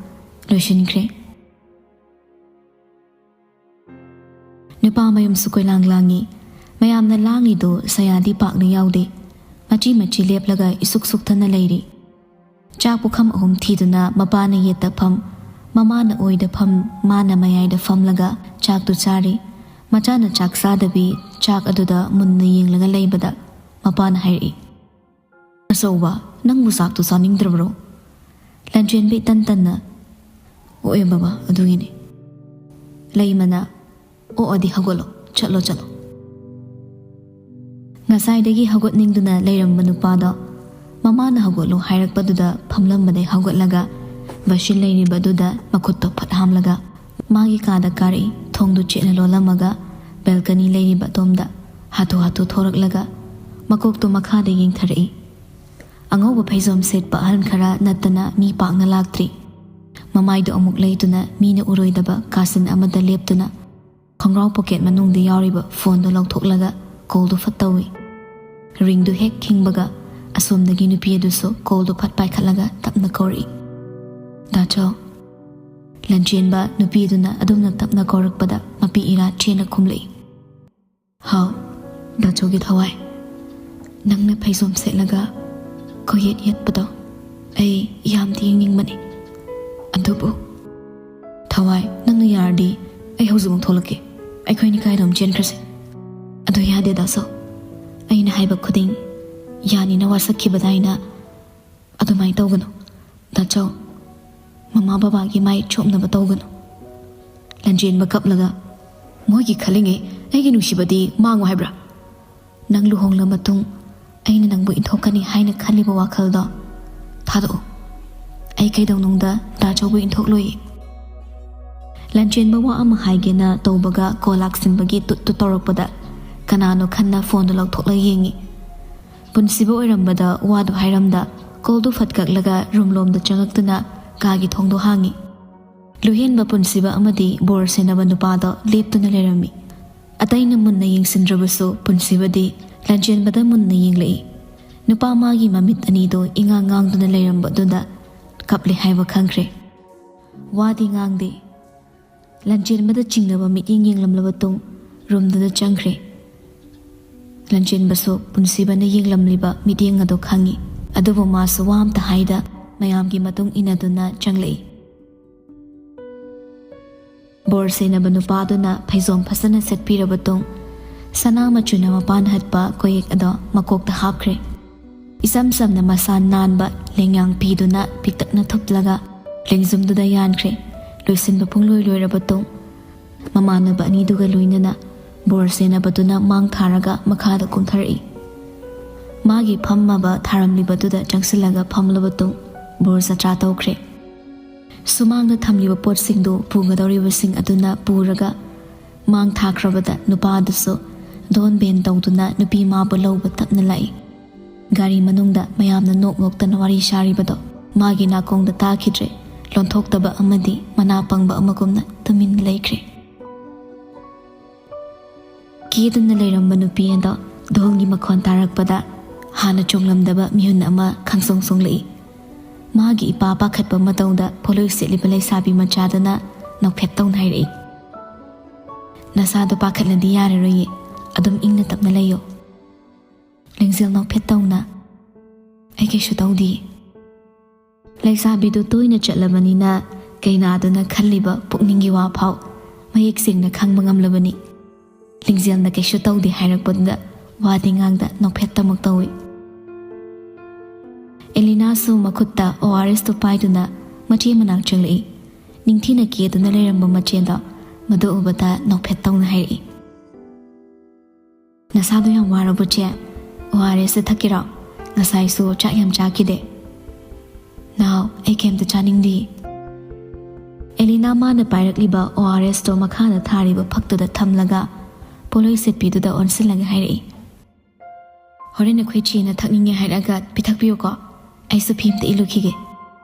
ꯂꯣꯏꯁꯤꯟꯈ꯭ꯔꯦ꯫ ꯅꯨꯄꯥ ꯃꯌꯨꯝꯁꯨ ꯀꯣꯏꯂꯥꯡ ꯂꯥꯡꯉꯤ꯫ ꯃꯌꯥꯝꯅ ꯂꯥꯡꯂꯤꯗꯨ ꯁꯌꯥꯗꯤ ꯄꯥꯛꯅ ꯌꯥꯎꯗꯦ꯫ ꯃꯆꯤ ꯃꯆꯤ ꯂꯦꯞꯂꯒ ꯏꯁꯨꯛ ꯁꯨꯛꯊꯅ ꯂꯩꯔꯤ꯫ ꯆꯥꯛ ꯄꯨꯈꯝ ꯑꯍꯨꯝ ꯊꯤꯗꯨꯅ ꯃꯄꯥꯅ ꯌꯦꯠꯇ ꯐꯝ, ꯃꯃꯥꯅ ꯑꯣꯏꯗ ꯐꯝ, ꯃꯥꯅ ꯃꯌꯥꯏꯗ ꯐꯝꯂꯒ ꯆꯥꯛꯇꯨ ꯆꯥꯔꯤ꯫ ꯃꯆꯥꯅ ꯆꯥꯛ ꯆꯥꯗꯕꯤ ꯆꯥꯛ ꯑꯗꯨꯗ ꯃꯨꯟꯅ ꯌꯦꯡꯂꯒ ꯂꯩꯕꯗ ꯃꯄꯥꯅ ꯍꯥꯏꯔꯛꯏ, "ꯑꯆꯧꯕ, ꯅꯪꯕꯨ ꯆꯥꯛꯇꯨ ꯆꯥꯅꯤꯡꯗ꯭ꯔꯕ꯭ꯔꯣ?" ꯂꯟꯆꯦꯟꯕꯤ ꯇꯟ ꯇꯟꯅ, "ꯑꯣꯛꯑꯦ ꯕꯕꯥ, ꯑꯗꯨꯒꯤꯅꯤ꯫" ꯂꯩꯃꯅ, "ꯑꯣꯛꯑꯗꯤ ꯍꯧꯒꯠꯂꯣ, ꯆꯠꯂꯣ, ꯆꯠꯂꯣ꯫" ꯉꯁꯥꯏꯗꯒꯤ ꯍꯧꯒꯠꯅꯤꯡꯗꯨꯅ ꯂꯩꯔꯝꯕ ꯅꯨꯄꯥꯗꯣ ꯃꯃꯥꯅ ꯍꯧꯒꯠꯂꯣ ꯍꯥꯏꯔꯛꯄꯗꯨꯗ ꯐꯝꯂꯝꯕꯗꯩ ꯍꯧꯒꯠꯂꯒ ꯕꯥꯁꯤꯟ ꯂꯩꯔꯤꯕꯗꯨꯗ ꯃꯈꯨꯠꯇꯣ ꯐꯠ ꯍꯥꯝꯂꯒ ꯃꯥꯒꯤ ꯀꯥꯗ ꯀꯥꯔꯛꯏ꯫ ꯊꯣꯡꯗꯨ ꯆꯦꯠꯅ ꯂꯣꯜꯂꯝꯃꯒ ꯕꯦꯜꯀꯅꯤ ꯂꯩꯔꯤꯕ ꯑꯗꯣꯝꯗ ꯍꯥꯊꯨ ꯍꯥꯊꯨ ꯊꯣꯔꯛꯂꯒ ꯃꯀꯣꯛꯇꯣ ꯃꯈꯥꯗ ꯌꯦꯡꯊꯔꯛꯏ꯫ ꯑꯉꯧꯕ ꯐꯩꯖꯣꯝ ꯁꯦꯠꯄ ꯑꯍꯜ ꯈꯔ ꯅꯠꯇꯅ ꯃꯤ ꯄꯥꯛꯅ ꯂꯥꯛꯇ꯭ꯔꯤ꯫ ꯃꯃꯥꯏꯗꯣ ꯑꯃꯨꯛ ꯂꯩꯗꯨꯅ ꯃꯤꯅ ꯎꯔꯣꯏꯗꯕ ꯀꯥꯆꯤꯟ ꯑꯃꯗ ꯂꯦꯞꯇꯨꯅ ꯈꯣꯡꯒ꯭ꯔꯥꯎ ꯄꯣꯀꯦꯠ ꯃꯅꯨꯡꯗ ꯌꯥꯎꯔꯤꯕ ꯐꯣꯟꯗꯨ ꯂꯧꯊꯣꯛꯂꯒ ꯀꯣꯜꯗꯨ ꯐꯠ ꯇꯧꯏ꯫ ꯔꯤꯡꯗꯨ ꯍꯦꯛ ꯈꯤꯡꯕꯒ ꯑꯁꯣꯝꯗꯒꯤ ꯅꯨꯄꯤ ꯑꯗꯨꯁꯨ ꯀꯣꯜꯗꯨ ꯐꯠ ꯄꯥꯏꯈꯠꯂꯒ ꯇꯞꯅ ꯀꯧꯔꯛꯏ, "ꯗꯥꯆꯧ꯫" ꯂꯟꯆꯦꯟꯕ ꯅꯨꯄꯤ ꯑꯗꯨꯅ ꯑꯗꯨꯝꯅ ꯇꯞꯅ ꯀꯧꯔꯛꯄꯗ ꯃꯄꯤ ꯏꯔꯥ ꯆꯦꯟꯅ ꯈꯨꯝꯂꯛꯏ, "ꯍꯥꯎ, ꯗꯥꯆꯧꯒꯤ ꯊꯋꯥꯏ, ꯅꯪꯅ ꯐꯩꯖꯣꯝ ꯁꯦꯠꯂꯒ ꯀꯣꯌꯦꯠ ꯌꯦꯠꯄꯗꯣ ꯑꯩ ꯌꯥꯝꯗꯤ ꯌꯦꯡꯅꯤꯡꯕꯅꯤ꯫ ꯑꯗꯨꯕꯨ ꯊꯋꯥꯏ, ꯅꯪꯅ ꯌꯥꯔꯗꯤ ꯑꯩ ꯍꯧꯖꯤꯛꯃꯛ ꯊꯣꯛꯂꯛꯀꯦ꯫ ꯑꯩꯈꯣꯏꯅꯤ ꯀꯥꯏꯗꯅꯣꯝ ꯆꯦꯟꯈ꯭ꯔꯁꯦ꯫" "ꯑꯗꯨ ꯌꯥꯗꯦ ꯗꯥꯆꯧ꯫ ꯑꯩꯅ ꯍꯥꯏꯕ ꯈꯨꯗꯤꯡ ꯌꯥꯅꯤꯅ ꯋꯥꯁꯛꯈꯤꯕꯗꯥꯏꯅ꯫ ꯑꯗꯨꯃꯥꯏꯅ ꯇꯧꯒꯅꯨ ꯗꯥꯆꯧ꯫ ꯃꯃꯥ ꯕꯕꯥꯒꯤ ꯃꯥꯏ ꯆꯣꯞꯅꯕ ꯇꯧꯒꯅꯨ꯫" ꯂꯟꯖꯦꯟꯕ ꯀꯞꯂꯒ, "ꯃꯣꯏꯒꯤ ꯈꯜꯂꯤꯉꯩ ꯑꯩꯒꯤ ꯅꯨꯡꯁꯤꯕꯗꯤ ꯃꯥꯡꯉꯨ ꯍꯥꯏꯕ꯭ꯔꯥ? ꯅꯪ ꯂꯨꯍꯣꯡꯂ ꯃꯇꯨꯡ ꯑꯩꯅ ꯅꯪꯕꯨ ꯏꯟꯊꯣꯛꯀꯅꯤ ꯍꯥꯏꯅ ꯈꯜꯂꯤꯕ ꯋꯥꯈꯜꯗꯣ ꯊꯥꯗꯣꯛꯎ꯫ ꯑꯩ ꯀꯩꯗꯧꯅꯨꯡꯗ ꯗꯥꯆꯧꯕꯨ ꯏꯟꯊꯣꯛꯂꯣꯏꯌꯦ꯫" ꯂꯟꯆꯦꯟꯕ ꯋꯥ ꯑꯃ ꯍꯥꯏꯒꯦꯅ ꯇꯧꯕꯒ ꯀꯣꯜ ꯂꯥꯛꯁꯤꯟꯕꯒꯤ ꯇꯨꯠ ꯇꯨꯠ ꯇꯧꯔꯛꯄꯗ ꯀꯅꯥꯅꯣ ꯈꯟꯅ ꯐꯣꯟꯗꯨ ꯂꯧꯊꯣꯛꯂꯒ ꯌꯦꯡꯉꯤ꯫ ꯄꯨꯟꯁꯤꯕ ꯑꯣꯏꯔꯝꯕꯗ ꯋꯥꯗꯨ ꯍꯥꯏꯔꯝꯗ ꯀꯣꯜꯗꯨ ꯐꯠ ꯀꯛꯂꯒ ꯔꯨꯝꯂꯣꯝꯗ ꯆꯪꯉꯛꯇꯨꯅ ꯀꯥꯒꯤ ꯊꯣꯡꯗꯣ ꯍꯥꯡꯉꯤ꯫ ꯂꯨꯍꯦꯟꯕ ꯄꯨꯟꯁꯤꯕ ꯑꯃꯗꯤ ꯕꯣꯔ ꯁꯦꯟꯅꯕ ꯅꯨꯄꯥꯗꯣ ꯂꯦꯞꯇꯨꯅ ꯂꯩꯔꯝꯃꯤ꯫ ꯑꯇꯩꯅ ꯃꯨꯟꯅ ꯌꯦꯡꯁꯤꯟꯗ꯭ꯔꯕꯁꯨ ꯄꯨꯟꯁꯤꯕꯗꯤ ꯂꯥꯟꯖꯦꯟꯕꯗ ꯃꯨꯟꯅ ꯌꯦꯡꯂꯛꯏ꯫ ꯅꯨꯄꯥ ꯃꯥꯒꯤ ꯃꯃꯤꯠ ꯑꯅꯤꯗꯣ ꯏꯉꯥꯡ ꯉꯥꯡꯗꯨꯅ ꯂꯩꯔꯝꯕꯗꯨꯗ ꯀꯞꯂꯦ ꯍꯥꯏꯕ ꯈꯪꯈ꯭ꯔꯦ꯫ ꯋꯥꯗꯤ ꯉꯥꯡꯗꯦ꯫ ꯂꯥꯟꯖꯦꯟꯕꯗ ꯆꯤꯡꯅꯕ ꯃꯤꯠꯌꯦꯡ ꯌꯦꯡꯂꯝꯂꯕ ꯇꯨꯡ ꯔꯨꯝꯗꯨꯗ ꯆꯪꯈ꯭ꯔꯦ꯫ ꯂꯥꯟꯖꯦꯟꯕꯁꯨ ꯄꯨꯟꯁꯤꯕꯅ ꯌꯦꯡꯂꯝꯂꯤꯕ ꯃꯤꯠꯌꯦꯡ ꯑꯗꯨ ꯈꯪꯏ꯫ ꯑꯗꯨꯕꯨ ꯃꯥꯁꯨ ꯋꯥ ꯑꯝꯇ ꯍꯥꯏꯗ ꯃꯌꯥꯝꯒꯤ ꯃꯇꯨꯡ ꯏꯟꯅꯗꯨꯅ ꯆꯪꯂꯛꯏ꯫ ꯕꯣꯔ ꯁꯦꯟꯅꯕ ꯅꯨꯄꯥꯗꯨꯅ ꯐꯩꯖꯣꯝ ꯐꯖꯅ ꯁꯦꯠꯄꯤꯔꯕ ꯇꯨꯡ ꯁꯅꯥ ꯃꯆꯨꯅ ꯃꯄꯥꯟ ꯍꯠꯄ ꯀꯣꯌꯦꯛ ꯑꯗꯣ ꯃꯀꯣꯛꯇ ꯍꯥꯞꯈ꯭ꯔꯦ꯫ ꯏꯆꯝ ꯆꯝꯅ ꯃꯁꯥ ꯅꯥꯟꯕ ꯂꯦꯡꯌꯥꯡ ꯐꯤꯗꯨꯅ ꯄꯤꯛꯇꯛꯅ ꯊꯨꯞꯂꯒ ꯂꯦꯡꯖꯨꯝꯗꯨꯗ ꯌꯥꯟꯈ꯭ꯔꯦ꯫ ꯂꯣꯏꯁꯤꯟꯕ ꯄꯨꯡꯂꯣꯏ ꯂꯣꯏꯔꯕ ꯇꯨꯡ ꯃꯃꯥꯟꯅꯕ ꯑꯅꯤꯗꯨꯒ ꯂꯣꯏꯅꯅ ꯕꯣꯔ ꯁꯦꯟꯅꯕꯗꯨꯅ ꯃꯥꯡ ꯊꯥꯔꯒ ꯃꯈꯥꯗ ꯀꯨꯝꯊꯔꯛꯏ꯫ ꯃꯥꯒꯤ ꯐꯝꯃꯕ ꯊꯥꯔꯝꯂꯤꯕꯗꯨꯗ ꯆꯪꯁꯤꯜꯂꯒ ꯐꯝꯂꯕ ꯇꯨꯡ ꯕꯣꯔ ꯖꯇ꯭ꯔꯥ ꯇꯧꯈ꯭ꯔꯦ꯫ ꯁꯨꯃꯥꯡꯗ ꯊꯝꯂꯤꯕ ꯄꯣꯠꯁꯤꯡꯗꯨ ꯄꯨꯒꯗꯧꯔꯤꯕꯁꯤꯡ ꯑꯗꯨꯅ ꯄꯨꯔꯒ ꯃꯥꯡ ꯊꯥꯈ꯭ꯔꯕꯗ ꯅꯨꯄꯥ ꯑꯗꯨꯁꯨ ꯗꯣꯟ ꯕꯦꯟ ꯇꯧꯗꯨꯅ ꯅꯨꯄꯤ ꯃꯥꯕꯨ ꯂꯧꯕ ꯇꯞꯅ ꯂꯥꯛꯏ꯫ ꯒꯥꯔꯤ ꯃꯅꯨꯡꯗ ꯃꯌꯥꯝꯅ ꯅꯣꯛ ꯅꯣꯛꯇꯅ ꯋꯥꯔꯤ ꯁꯥꯔꯤꯕꯗꯣ ꯃꯥꯒꯤ ꯅꯥꯀꯣꯡꯗ ꯇꯥꯈꯤꯗ꯭ꯔꯦ꯫ ꯂꯣꯟꯊꯣꯛꯇꯕ ꯑꯃꯗꯤ ꯃꯅꯥ ꯄꯪꯕ ꯑꯃꯒꯨꯝꯅ ꯇꯨꯃꯤꯟꯅ ꯂꯩꯈ꯭ꯔꯦ꯫ ꯀꯦꯗꯨꯅ ꯂꯩꯔꯝꯕ ꯅꯨꯄꯤ ꯑꯗꯣ ꯙꯣꯜꯒꯤ ꯃꯈꯣꯟ ꯇꯥꯔꯛꯄꯗ ꯍꯥꯟꯅ ꯆꯣꯡꯂꯝꯗꯕ ꯃꯤꯍꯨꯟ ꯑꯃ ꯈꯪꯁꯣꯡ ꯁꯣꯡꯂꯛꯏ꯫ ꯃꯥꯒꯤ ꯏꯄꯥ ꯄꯥꯈꯠꯄ ꯃꯇꯧꯗ ꯄꯣꯠꯂꯣꯏ ꯁꯦꯠꯂꯤꯕ ꯂꯩꯁꯥꯕꯤ ꯃꯆꯥꯗꯨꯅ ꯅꯣꯛꯐꯦꯠ ꯇꯧꯅ ꯍꯥꯏꯔꯛꯏ, "ꯅꯁꯥꯗꯣ ꯄꯥꯈꯠꯂꯗꯤ ꯌꯥꯔꯔꯣꯏꯌꯦ, ꯑꯗꯨꯝ ꯏꯪꯅ ꯇꯞꯅ ꯂꯩꯌꯣ"꯫ ꯂꯤꯡꯖꯦꯜ ꯅꯣꯛꯐꯦꯠ ꯇꯧꯅ, "ꯑꯩ ꯀꯩꯁꯨ ꯇꯧꯗꯤꯌꯦ"꯫ ꯂꯩꯁꯥꯕꯤꯗꯨ ꯇꯣꯏꯅ ꯆꯠꯂꯕꯅꯤꯅ ꯀꯩꯅꯥꯗꯨꯅ ꯈꯜꯂꯤꯕ ꯄꯨꯛꯅꯤꯡꯒꯤ ꯋꯥꯐꯥꯎ ꯃꯌꯦꯛ ꯁꯦꯡꯅ ꯈꯪꯕ ꯉꯝꯂꯕꯅꯤ꯫ ꯂꯤꯡꯖꯦꯜꯅ ꯀꯩꯁꯨ ꯇꯧꯗꯦ ꯍꯥꯏꯔꯛꯄꯗꯨꯗ ꯋꯥꯗꯤ ꯉꯥꯡꯗ ꯅꯣꯛꯐꯦꯠꯇꯃꯛ ꯇꯧꯏ꯫ ꯑꯦꯂꯤꯅꯥꯁꯨ ꯃꯈꯨꯠꯇ ꯑꯣ ꯑꯥꯔ ꯑꯦꯁꯇꯨ ꯄꯥꯏꯗꯨꯅ ꯃꯆꯦ ꯃꯅꯥꯛ ꯆꯪꯂꯛꯏ꯫ ꯅꯤꯡꯊꯤꯅ ꯀꯦꯗꯨꯅ ꯂꯩꯔꯝꯕ ꯃꯆꯦꯗꯣ ꯃꯗꯨ ꯎꯕꯗ ꯅꯣꯛꯐꯦꯠ ꯇꯧꯅ ꯍꯥꯏꯔꯛꯏ, "ꯅꯁꯥꯗꯣ ꯌꯥꯝ ꯋꯥꯔꯕꯣ ꯆꯦ? ꯑꯣ ꯑꯥꯔ ꯑꯦꯁ ꯊꯛꯀꯦꯔꯣ? ꯉꯁꯥꯏꯁꯨ ꯆꯥꯛ ꯌꯥꯝ ꯆꯥꯈꯤꯗꯦ"꯫ "ꯅꯥꯎ, ꯑꯩ ꯀꯩꯝꯇ ꯆꯥꯅꯤꯡꯗꯦ"꯫ ꯑꯦꯂꯤꯅꯥ ꯃꯥꯅ ꯄꯥꯏꯔꯛꯂꯤꯕ ꯑꯣ ꯑꯥꯔ ꯑꯦꯁꯇꯣ ꯃꯈꯥꯗ ꯊꯥꯔꯤꯕ ꯐꯛꯇꯨꯗ ꯊꯝꯂꯒ ꯄꯣꯠꯂꯣꯏ ꯁꯦꯠꯄꯤꯗꯨꯗ ꯑꯣꯟꯁꯤꯜꯂꯒ ꯍꯥꯏꯔꯛꯏ, "ꯍꯣꯔꯦꯟ ꯑꯩꯈꯣꯏ ꯆꯦꯅ ꯊꯛꯅꯤꯡꯉꯦ ꯍꯥꯏꯔꯛꯑꯒ ꯄꯤꯊꯛꯄꯤꯌꯨꯀꯣ꯫ ꯑꯩꯁꯨ ꯐꯤ ꯑꯝꯇ ꯏꯜꯂꯨꯈꯤꯒꯦ꯫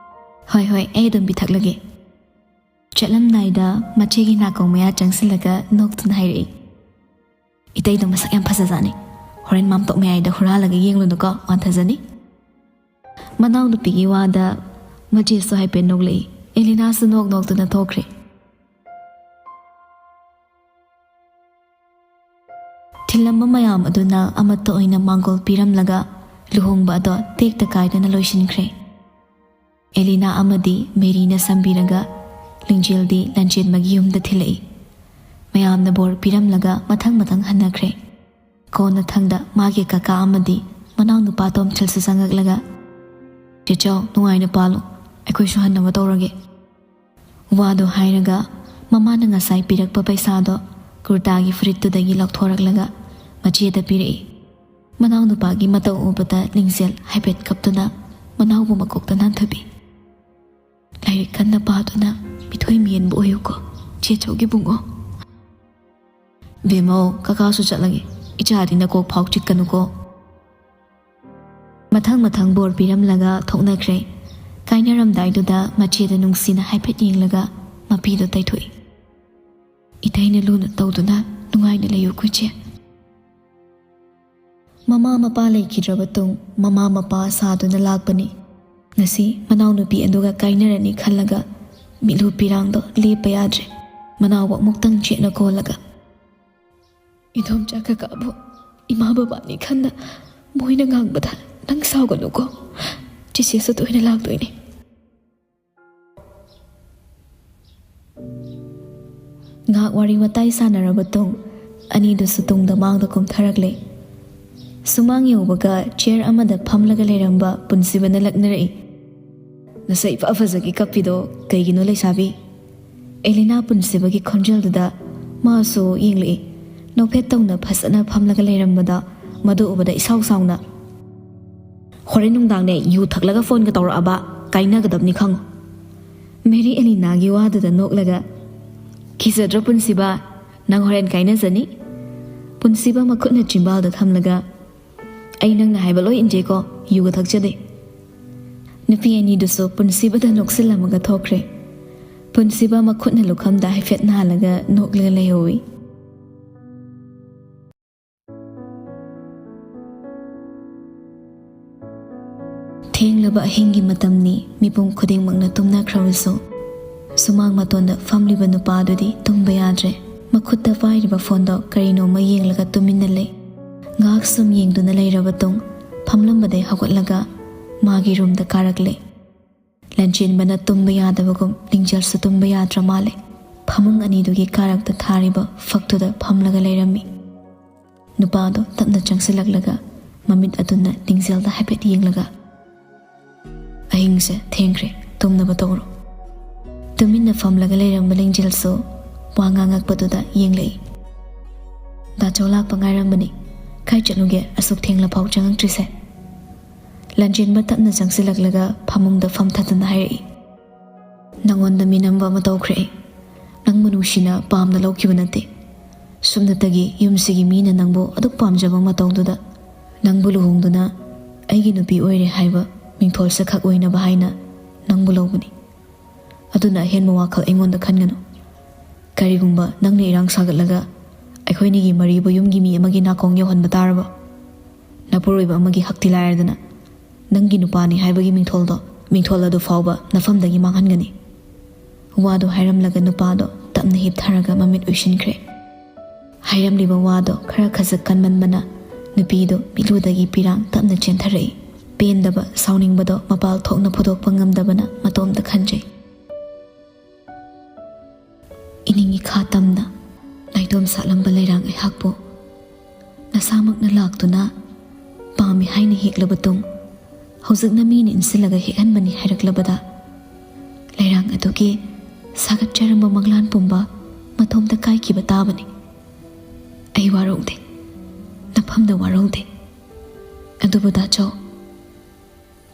"ꯍꯣꯏ, ꯍꯣꯏ, ꯑꯩ ꯑꯗꯨꯝ ꯄꯤꯊꯛꯂꯒꯦ꯫" ꯆꯠꯂꯝꯗꯥꯏꯗ ꯃꯆꯦꯒꯤ ꯅꯥꯀꯣꯡ ꯃꯌꯥ ꯆꯪꯁꯤꯜꯂꯒ ꯅꯣꯛꯇꯨꯅ ꯍꯥꯏꯔꯛꯏ, "ꯏꯇꯩꯗꯣ ꯃꯁꯛ ꯌꯥꯝ ꯐꯖꯖꯥꯠꯅꯤ꯫ ꯍꯣꯔꯦꯟ ꯃꯥꯝꯇꯣꯛ ꯃꯌꯥꯏꯗ ꯍꯨꯔꯥꯜꯂꯒ ꯌꯦꯡꯂꯨꯅꯨꯀꯣ, ꯋꯥꯟꯊꯖꯅꯤ꯫" ꯃꯅꯥꯎꯅꯨꯄꯤꯒꯤ ꯋꯥꯗ ꯃꯆꯦꯁꯨ ꯍꯥꯏꯐꯦꯠ ꯅꯣꯛꯂꯛꯏ꯫ ꯑꯦꯂꯤꯅꯥꯁꯨ ꯅꯣꯛ ꯅꯣꯛꯇꯨꯅ ꯊꯣꯛꯈ꯭ꯔꯦ꯫ ꯊꯤꯜꯂꯝꯕ ꯃꯌꯥꯝ ꯑꯗꯨꯅ ꯑꯃꯠꯇ ꯑꯣꯏꯅ ꯃꯥꯡꯒꯣꯜ ꯄꯤꯔꯝꯂꯒ ꯂꯨꯍꯣꯡꯕ ꯑꯗꯣ ꯇꯦꯛꯇ ꯀꯥꯏꯗꯅ ꯂꯣꯏꯁꯤꯟꯈ꯭ꯔꯦ꯫ ꯑꯦꯂꯤꯅꯥ ꯑꯃꯗꯤ ꯃꯦꯔꯤꯅ ꯁꯝꯕꯤꯔꯒ ꯂꯤꯡꯖꯦꯜꯗꯤ ꯂꯟꯆꯦꯟꯕꯒꯤ ꯌꯨꯝꯗ ꯊꯤꯜꯂꯛꯏ꯫ ꯃꯌꯥꯝꯅ ꯕꯣꯔ ꯄꯤꯔꯝꯂꯒ ꯃꯊꯪ ꯃꯊꯪ ꯍꯟꯅꯈ꯭ꯔꯦ꯫ ꯀꯣꯟꯅꯊꯪꯗ ꯃꯥꯒꯤ ꯀꯀꯥ ꯑꯃꯗꯤ ꯃꯅꯥꯎꯅꯨꯄꯥ ꯇꯣꯝꯊꯤꯜꯁꯨ ꯆꯪꯉꯛꯂꯒ, "ꯆꯦꯆꯧ, ꯅꯨꯡꯉꯥꯏꯅ ꯄꯥꯜꯂꯨ, ꯑꯩꯈꯣꯏꯁꯨ ꯍꯟꯅꯕ ꯇꯧꯔꯒꯦ꯫" ꯋꯥꯗꯨ ꯍꯥꯏꯔꯒ ꯃꯃꯥꯅ ꯉꯁꯥꯏ ꯄꯤꯔꯛꯄ ꯄꯩꯁꯥꯗꯣ ꯀꯨꯔꯇꯥꯒꯤ ꯐꯨꯔꯤꯠꯇꯨꯗꯒꯤ ꯂꯧꯊꯣꯔꯛꯂꯒ ꯃꯆꯦꯗ ꯄꯤꯔꯛꯏ꯫ ꯃꯅꯥꯎꯅꯨꯄꯥꯒꯤ ꯃꯇꯧ ꯎꯕꯗ ꯂꯤꯡꯖꯦꯜ ꯍꯥꯏꯐꯦꯠ ꯀꯞꯇꯨꯅ ꯃꯅꯥꯎꯕꯨ ꯃꯀꯣꯛꯇ ꯅꯥꯟꯊꯕꯤ꯫ "ꯂꯥꯏꯔꯤꯛ ꯀꯟꯅ ꯄꯥꯗꯨꯅ ꯃꯤꯊꯣꯏ ꯃꯤꯍꯦꯟꯕ ꯑꯣꯏꯌꯨꯀꯣ, ꯆꯦꯆꯧꯒꯤ ꯕꯨꯡꯉꯣ꯫" "ꯕꯦꯝꯃꯧ, ꯀꯀꯥꯁꯨ ꯆꯠꯂꯒꯦ, ꯏꯆꯥꯗꯤ ꯅꯀꯣꯛ ꯐꯥꯎ ꯆꯤꯛꯀꯅꯨꯀꯣ꯫" ꯃꯊꯪ ꯃꯊꯪ ꯕꯣꯔ ꯄꯤꯔꯝꯂꯒ ꯊꯣꯛꯅꯈ꯭ꯔꯦ꯫ ꯀꯥꯏꯅꯔꯝꯗꯥꯏꯗꯨꯗ ꯃꯆꯦꯗ ꯅꯨꯡꯁꯤꯅ ꯍꯥꯏꯐꯦꯠ ꯌꯦꯡꯂꯒ ꯃꯄꯤꯗꯣ ꯇꯩꯊꯣꯛꯏ꯫ "ꯏꯇꯩꯅ ꯂꯨꯅ ꯇꯧꯗꯨꯅ ꯅꯨꯡꯉꯥꯏꯅ ꯂꯩꯌꯨꯀꯣ, ꯏꯆꯦ꯫" ꯃꯃꯥ ꯃꯄꯥ ꯂꯩꯈꯤꯗ꯭ꯔꯕ ꯇꯨꯡ ꯃꯃꯥ ꯃꯄꯥ ꯁꯥꯗꯨꯅ ꯂꯥꯛꯄꯅꯤ꯫ ꯉꯁꯤ ꯃꯅꯥꯎꯅꯨꯄꯤ ꯑꯗꯨꯒ ꯀꯥꯏꯅꯔꯅꯤ ꯈꯜꯂꯒ ꯃꯤꯠꯂꯨ ꯄꯤꯔꯥꯡꯗꯣ ꯂꯦꯞꯄ ꯌꯥꯗ꯭ꯔꯦ꯫ ꯃꯅꯥꯎꯕ ꯑꯃꯨꯛꯇꯪ ꯆꯦꯠꯅ ꯀꯣꯜꯂꯒ, "ꯏꯗꯣꯝꯆꯥ ꯀꯀꯥꯕꯨ ꯏꯃꯥ ꯕꯕꯥꯅꯤ ꯈꯟꯅ ꯃꯣꯏꯅ ꯉꯥꯡꯕꯗ ꯅꯪ ꯁꯥꯎꯒꯅꯨꯀꯣ꯫ ꯆꯦꯆꯦꯁꯨ ꯇꯣꯏꯅ ꯂꯥꯛꯇꯣꯏꯅꯦ꯫" ꯉꯥꯏꯍꯥꯛ ꯋꯥꯔꯤ ꯋꯥꯇꯥꯏ ꯁꯥꯟꯅꯔꯕ ꯇꯨꯡ ꯑꯅꯤꯗꯨꯁꯨ ꯇꯨꯡꯗ ꯃꯥꯡꯗ ꯀꯨꯝꯊꯔꯛꯂꯦ꯫ ꯁꯨꯃꯥꯡ ꯌꯧꯕꯒ ꯆꯤꯌꯔ ꯑꯃꯗ ꯐꯝꯂꯒ ꯂꯩꯔꯝꯕ ꯄꯨꯟꯁꯤꯕꯅ ꯂꯛꯅꯔꯛꯏ꯫ "ꯅꯁꯛ ꯏꯐ ꯐꯖꯒꯩ ꯀꯞꯄꯤꯗꯣ ꯀꯩꯒꯤꯅꯣ ꯂꯩꯁꯥꯕꯤ?" ꯑꯦꯂꯤꯅꯥ ꯄꯨꯟꯁꯤꯕꯒꯤ ꯈꯣꯟꯖꯦꯜꯗꯨꯗ ꯃꯥꯁꯨ ꯌꯦꯡꯂꯛꯏ꯫ ꯅꯣꯛꯐꯦꯠ ꯇꯧꯅ ꯐꯖꯅ ꯐꯝꯂꯒ ꯂꯩꯔꯝꯕꯗ ꯃꯗꯨ ꯎꯕꯗ ꯏꯁꯥꯎ ꯁꯥꯎꯅ, "ꯍꯣꯔꯦꯟ ꯅꯨꯡꯗꯥꯡꯅꯦ ꯌꯨ ꯊꯛꯂꯒ ꯐꯣꯟꯒ ꯇꯧꯔꯛꯑꯕ ꯀꯥꯏꯅꯒꯗꯕꯅꯤ ꯈꯪꯉꯨ꯫" ꯃꯦꯔꯤ ꯑꯦꯂꯤꯅꯥꯒꯤ ꯋꯥꯗꯨꯗ ꯅꯣꯛꯂꯒ, "ꯀꯤꯖꯗ꯭ꯔꯣ ꯄꯨꯟꯁꯤꯕ? ꯅꯪ ꯍꯣꯔꯦꯟ ꯀꯥꯏꯅꯖꯅꯤ꯫" ꯄꯨꯟꯁꯤꯕ ꯃꯈꯨꯠꯅ ꯆꯤꯝꯕꯥꯜꯗ ꯊꯝꯂꯒ, "ꯑꯩ ꯅꯪꯅ ꯍꯥꯏꯕ ꯂꯣꯏ ꯏꯟꯖꯩꯀꯣ, ꯌꯨꯒ ꯊꯛꯆꯗꯦ꯫" ꯅꯨꯄꯤ ꯑꯅꯤꯗꯨꯁꯨ ꯄꯨꯟꯁꯤꯕꯗ ꯅꯣꯛꯁꯤꯜꯂꯝꯃꯒ ꯊꯣꯛꯈ꯭ꯔꯦ꯫ ꯄꯨꯟꯁꯤꯕ ꯃꯈꯨꯠꯅ ꯂꯨꯈꯝꯗ ꯍꯥꯏꯐꯦꯠ ꯅꯥꯜꯂꯒ ꯅꯣꯛꯂꯒ ꯂꯩꯍꯧꯏ꯫ ꯊꯦꯡꯂꯕ ꯑꯍꯤꯡꯒꯤ ꯃꯇꯝꯅꯤ, ꯃꯤꯄꯨꯝ ꯈꯨꯗꯤꯡꯃꯛꯅ ꯇꯨꯝꯅꯈ꯭ꯔꯕꯁꯨ꯫ ꯁꯨꯃꯥꯡ ꯃꯇꯣꯟꯗ ꯐꯝꯂꯤꯕ ꯅꯨꯄꯥꯗꯨꯗꯤ ꯇꯨꯝꯕ ꯌꯥꯗ꯭ꯔꯦ꯫ ꯃꯈꯨꯠꯇ ꯄꯥꯏꯔꯤꯕ ꯐꯣꯟꯗꯣ ꯀꯔꯤꯅꯣꯃ ꯌꯦꯡꯂꯒ ꯇꯨꯃꯤꯟꯅ ꯂꯩ꯫ ꯉꯥꯏꯍꯥꯛ ꯁꯨꯝ ꯌꯦꯡꯗꯨꯅ ꯂꯩꯔꯕ ꯇꯨꯡ, ꯐꯝꯂꯝꯕꯗꯩ ꯍꯧꯒꯠꯂꯒ ꯃꯥꯒꯤ ꯔꯨꯝꯗ ꯀꯥꯔꯛꯂꯦ꯫ ꯂꯟꯆꯦꯟꯕꯅ ꯇꯨꯝꯕ ꯌꯥꯗꯕꯒꯨꯝ ꯂꯤꯡꯖꯦꯜꯁꯨ ꯇꯨꯝꯕ ꯌꯥꯗ꯭ꯔ ꯃꯥꯜꯂꯦ꯫ ꯐꯃꯨꯡ ꯑꯅꯤꯗꯨꯒꯤ ꯀꯥꯔꯛꯇ ꯊꯥꯔꯤꯕ ꯐꯛꯇꯨꯗ ꯐꯝꯂꯒ ꯂꯩꯔꯝꯃꯤ꯫ ꯅꯨꯄꯥꯗꯣ ꯇꯞꯅ ꯆꯪꯁꯤꯜꯂꯛꯂꯒ ꯃꯃꯤꯠ ꯑꯗꯨꯅ ꯂꯤꯡꯖꯦꯜꯗ ꯍꯥꯏꯐꯦꯠ ꯌꯦꯡꯂꯒ, "ꯑꯍꯤꯡꯁꯦ ꯊꯦꯡꯈ꯭ꯔꯦ, ꯇꯨꯝꯅꯕ ꯇꯧꯔꯣ꯫" ꯇꯨꯃꯤꯟꯅ ꯐꯝꯂꯒ ꯂꯩꯔꯝꯕ ꯂꯤꯡꯖꯦꯜꯁꯨ ꯋꯥ ꯉꯥꯡꯉꯛꯄꯗꯨꯗ ꯌꯦꯡꯂꯛꯏ꯫ "ꯗꯥꯆꯧ ꯂꯥꯛꯄ ꯉꯥꯏꯔꯝꯕꯅꯤ꯫ ꯀꯥꯏ ꯆꯠꯂꯨꯒꯦ ꯑꯁꯨꯛ ꯊꯦꯡꯂꯐꯥꯎ ꯆꯪꯉꯛꯇ꯭ꯔꯤꯁꯦ?" ꯂꯟꯆꯦꯟꯕ ꯇꯞꯅ ꯆꯪꯁꯤꯜꯂꯛꯂꯒ ꯐꯃꯨꯡꯗ ꯐꯝꯊꯗꯨꯅ ꯍꯥꯏꯔꯛꯏ꯫ "ꯅꯪꯉꯣꯟꯗ ꯃꯤꯅꯝꯕ ꯑꯃ ꯇꯧꯈ꯭ꯔꯦ ꯑꯩ꯫ ꯅꯪꯕꯨ ꯅꯨꯡꯁꯤꯅ ꯄꯥꯝꯅ ꯂꯧꯈꯤꯕ ꯅꯠꯇꯦ꯫ ꯁꯨꯞꯅꯇꯒꯤ ꯌꯨꯝꯁꯤꯒꯤ ꯃꯤꯅ ꯅꯪꯕꯨ ꯑꯗꯨꯛ ꯄꯥꯝꯖꯕ ꯃꯇꯧꯗꯨꯗ ꯅꯪꯕꯨ ꯂꯨꯍꯣꯡꯗꯨꯅ ꯑꯩꯒꯤ ꯅꯨꯄꯤ ꯑꯣꯏꯔꯦ ꯍꯥꯏꯕ ꯃꯤꯡꯊꯣꯜꯁꯦ ꯈꯛ ꯑꯣꯏꯅꯕ ꯍꯥꯏꯅ ꯅꯪꯕꯨ ꯂꯧꯕꯅꯤ꯫ ꯑꯗꯨꯅ ꯑꯍꯦꯟꯕ ꯋꯥꯈꯜ ꯑꯩꯉꯣꯟꯗ ꯈꯟꯒꯅꯨ꯫ ꯀꯔꯤꯒꯨꯝꯕ ꯅꯪꯅ ꯏꯔꯥꯡ ꯁꯥꯒꯠꯂꯒ ꯑꯩꯈꯣꯏꯅꯤꯒꯤ ꯃꯔꯤꯕꯨ ꯌꯨꯝꯒꯤ ꯃꯤ ꯑꯃꯒꯤ ꯅꯥꯀꯣꯡ ꯌꯧꯍꯟꯕ ꯇꯥꯔꯕ? ꯅꯄꯨꯔꯣꯏꯕ ꯑꯃꯒꯤ ꯍꯛꯇꯤ ꯂꯥꯏꯔꯗꯅ ꯅꯪꯒꯤ ꯅꯨꯄꯥꯅꯤ ꯍꯥꯏꯕꯒꯤ ꯃꯤꯡꯊꯣꯜꯗꯣ, ꯃꯤꯡꯊꯣꯜ ꯑꯗꯨ ꯐꯥꯎꯕ ꯅꯐꯝꯗꯒꯤ ꯃꯥꯡꯍꯟꯒꯅꯤ꯫" ꯋꯥꯗꯨ ꯍꯥꯏꯔꯝꯂꯒ ꯅꯨꯄꯥꯗꯣ ꯇꯞꯅ ꯍꯤꯞꯊꯔꯒ ꯃꯃꯤꯠ ꯎꯏꯁꯤꯟꯈ꯭ꯔꯦ꯫ ꯍꯥꯏꯔꯝꯂꯤꯕ ꯋꯥꯗꯣ ꯈꯔ ꯈꯖꯛ ꯀꯟꯃꯟꯕꯅ ꯅꯨꯄꯤꯗꯣ ꯃꯤꯠꯂꯨꯗꯒꯤ ꯄꯤꯔꯥꯡ ꯇꯞꯅ ꯆꯦꯟꯊꯔꯛꯏ꯫ ꯄꯦꯟꯗꯕ, ꯁꯥꯎꯅꯤꯡꯕꯗꯣ ꯃꯄꯥꯜ ꯊꯣꯛꯅ ꯐꯨꯗꯣꯛꯄ ꯉꯝꯗꯕꯅ ꯃꯇꯣꯝꯇ ꯈꯟꯖꯩ꯫ ꯏꯅꯤꯡ ꯏꯈꯥ ꯇꯝꯅ ꯅꯥꯏꯇꯣꯝ ꯁꯥꯠꯂꯝꯕ ꯂꯩꯔꯥꯡ ꯑꯩꯍꯥꯛꯄꯨ ꯅꯁꯥꯃꯛꯅ ꯂꯥꯛꯇꯨꯅ ꯄꯥꯝꯃꯤ ꯍꯥꯏꯅ ꯍꯦꯛꯂꯕ ꯇꯨꯡ, ꯍꯧꯖꯤꯛꯅ ꯃꯤꯅ ꯏꯟꯁꯤꯜꯂꯒ ꯍꯦꯛꯍꯟꯕꯅꯤ ꯍꯥꯏꯔꯛꯂꯕꯗ, ꯂꯩꯔꯥꯡ ꯑꯗꯨꯒꯤ ꯁꯥꯒꯠꯆꯔꯝꯕ ꯃꯪꯂꯥꯟ ꯄꯨꯝꯕ ꯃꯇꯣꯝꯇ ꯀꯥꯏꯈꯤꯕ ꯇꯥꯕꯅꯤ꯫ ꯑꯩ ꯋꯥꯔꯧꯗꯦ, ꯅꯐꯝꯗ ꯋꯥꯔꯧꯗꯦ꯫ ꯑꯗꯨꯕꯨ ꯗꯥꯆꯧ,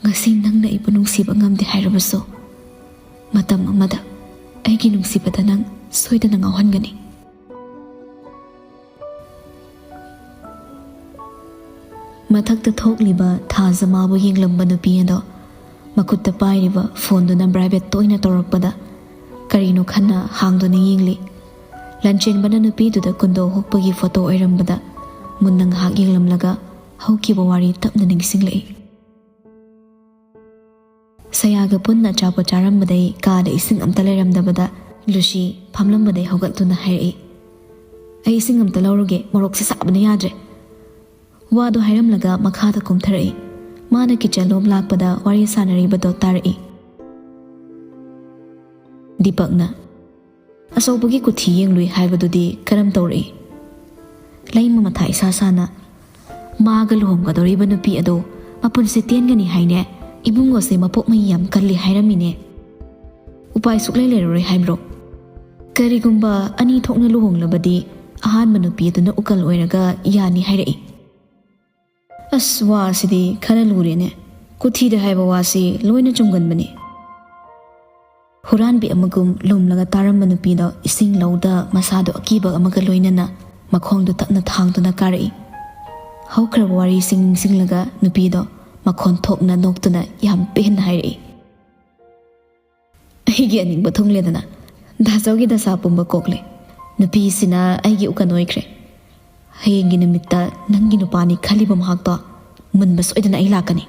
ꯉꯁꯤ ꯅꯪꯅ ꯑꯩꯕꯨ ꯅꯨꯡꯁꯤꯕ ꯉꯝꯗꯦ ꯍꯥꯏꯔꯕꯁꯨ, ꯃꯇꯝ ꯑꯃꯗ ꯑꯩꯒꯤ ꯅꯨꯡꯁꯤꯕꯗ ꯅꯪ ꯁꯣꯏꯗꯅ ꯉꯥꯎꯍꯟꯒꯅꯤ꯫ ꯃꯊꯛꯇ ꯊꯣꯛꯂꯤꯕ ꯊꯥꯖ ꯃꯥꯕꯨ ꯌꯦꯡꯂꯝꯕ ꯅꯨꯄꯤ ꯑꯗꯣ ꯃꯈꯨꯠꯇ ꯄꯥꯏꯔꯤꯕ ꯐꯣꯟꯗꯨꯅ ꯚꯥꯏꯕ꯭ꯔꯦꯠ ꯇꯣꯏꯅ ꯇꯧꯔꯛꯄꯗ ꯀꯔꯤꯅꯣ ꯈꯟꯅ ꯍꯥꯡꯗꯨꯅ ꯌꯦꯡꯂꯤ꯫ ꯂꯟꯆꯦꯟꯕꯅ ꯅꯨꯄꯤꯗꯨꯗ ꯀꯨꯟꯗꯣ ꯍꯨꯛꯄꯒꯤ ꯐꯣꯇꯣ ꯑꯣꯏꯔꯝꯕꯗ ꯃꯨꯟꯅ ꯉꯥꯏꯍꯥꯛ ꯌꯦꯡꯂꯝꯂꯒ ꯍꯧꯈꯤꯕ ꯋꯥꯔꯤ ꯇꯞꯅ ꯅꯤꯡꯁꯤꯡꯂꯛꯏ꯫ ꯁꯌꯥꯒ ꯄꯨꯟꯅ ꯑꯆꯥꯄꯣꯠ ꯆꯥꯔꯝꯕꯗꯩ ꯀꯥꯗ ꯏꯁꯤꯡ ꯑꯝꯇ ꯂꯩꯔꯝꯗꯕꯗ ꯂꯨꯁꯤ ꯐꯝꯂꯝꯕꯗꯩ ꯍꯧꯒꯠꯇꯨꯅ ꯍꯥꯏꯔꯛꯏ, "ꯑꯩ ꯏꯁꯤꯡ ꯑꯝꯇ ꯂꯧꯔꯨꯒꯦ, ꯃꯣꯔꯣꯛꯁꯦ ꯁꯥꯕꯅ ꯌꯥꯗ꯭ꯔꯦ"꯫ ꯋꯥꯗꯣ ꯍꯥꯏꯔꯝꯂꯒ ꯃꯈꯥꯗ ꯀꯨꯝꯊꯔꯛꯏ꯫ ꯃꯥꯅ ꯀꯤꯆꯟ ꯂꯣꯝ ꯂꯥꯛꯄꯗ ꯋꯥꯔꯤ ꯁꯥꯟꯅꯔꯤꯕꯗꯣ ꯇꯥꯔꯛꯏ꯫ ꯗꯤꯄꯛꯅ, "ꯑꯆꯧꯕꯒꯤ ꯀꯨꯊꯤ ꯌꯦꯡꯂꯨꯏ ꯍꯥꯏꯕꯗꯨꯗꯤ ꯀꯔꯝ ꯇꯧꯔꯛꯏ?" ꯂꯩꯃ ꯃꯊꯥ ꯏꯁꯥ ꯁꯥꯅ, "ꯃꯥꯒ ꯂꯨꯍꯣꯡꯒꯗꯧꯔꯤꯕ ꯅꯨꯄꯤ ꯑꯗꯣ ꯃꯄꯨꯟꯁꯤ ꯇꯦꯟꯒꯅꯤ ꯍꯥꯏꯅꯦ꯫ ꯏꯕꯨꯡꯉꯣꯁꯦ ꯃꯄꯣꯛ ꯃꯍꯩ ꯌꯥꯝ ꯀꯜꯂꯤ ꯍꯥꯏꯔꯝꯃꯤꯅꯦ꯫ ꯎꯄꯥꯏ ꯁꯨꯛꯂꯩ ꯂꯩꯔꯔꯣꯏ ꯍꯥꯏꯕ꯭ꯔꯣ? ꯀꯔꯤꯒꯨꯝꯕ ꯑꯅꯤ ꯊꯣꯛꯅ ꯂꯨꯍꯣꯡꯂꯕꯗꯤ ꯑꯍꯥꯟꯕ ꯅꯨꯄꯤ ꯑꯗꯨꯅ ꯎꯀꯜ ꯑꯣꯏꯔꯒ ꯌꯥꯅꯤ ꯍꯥꯏꯔꯛꯏ꯫ ꯑꯁ, ꯋꯥꯁꯤꯗꯤ ꯈꯔ ꯂꯨꯔꯦꯅꯦ꯫ ꯀꯨꯊꯤꯗ ꯍꯥꯏꯕ ꯋꯥꯁꯤ ꯂꯣꯏꯅ ꯆꯨꯝꯒꯟꯕꯅꯤ"꯫ ꯍꯨꯔꯥꯟꯕꯤ ꯑꯃꯒꯨꯝ ꯂꯨꯝꯂꯒ ꯇꯥꯔꯝꯕ ꯅꯨꯄꯤꯗꯣ ꯏꯁꯤꯡ ꯂꯧꯗ ꯃꯁꯥꯗꯣ ꯑꯀꯤꯕ ꯑꯃꯒ ꯂꯣꯏꯅꯅ ꯃꯈꯣꯡꯗꯣ ꯇꯞꯅ ꯊꯥꯡꯗꯨꯅ ꯀꯥꯔꯛꯏ꯫ ꯍꯧꯈ꯭ꯔꯕ ꯋꯥꯔꯤꯁꯤꯡ ꯅꯤꯡꯁꯤꯡꯂꯒ ꯅꯨꯄꯤꯗꯣ ꯃꯈꯣꯟ ꯊꯣꯛꯅ ꯅꯣꯛꯇꯨꯅ ꯌꯥꯝ ꯄꯦꯟꯅ ꯍꯥꯏꯔꯛꯏ, "ꯑꯩꯒꯤ ꯑꯅꯤꯡꯕ ꯊꯨꯡꯂꯦꯗꯅ꯫ ꯗꯥꯆꯧꯒꯤ ꯗꯁꯥ ꯄꯨꯝꯕ ꯀꯣꯛꯂꯦ꯫ ꯅꯨꯄꯤꯁꯤꯅ ꯑꯩꯒꯤ ꯎꯀꯟ ꯑꯣꯏꯈ꯭ꯔꯦ꯫ ꯍꯌꯦꯡꯒꯤ ꯅꯨꯃꯤꯠꯇ ꯅꯪꯒꯤ ꯅꯨꯄꯥꯅꯤ ꯈꯜꯂꯤꯕ ꯃꯍꯥꯛꯇꯣ ꯃꯨꯟꯕ ꯁꯣꯏꯗꯅ ꯑꯩ ꯂꯥꯛꯀꯅꯤ"꯫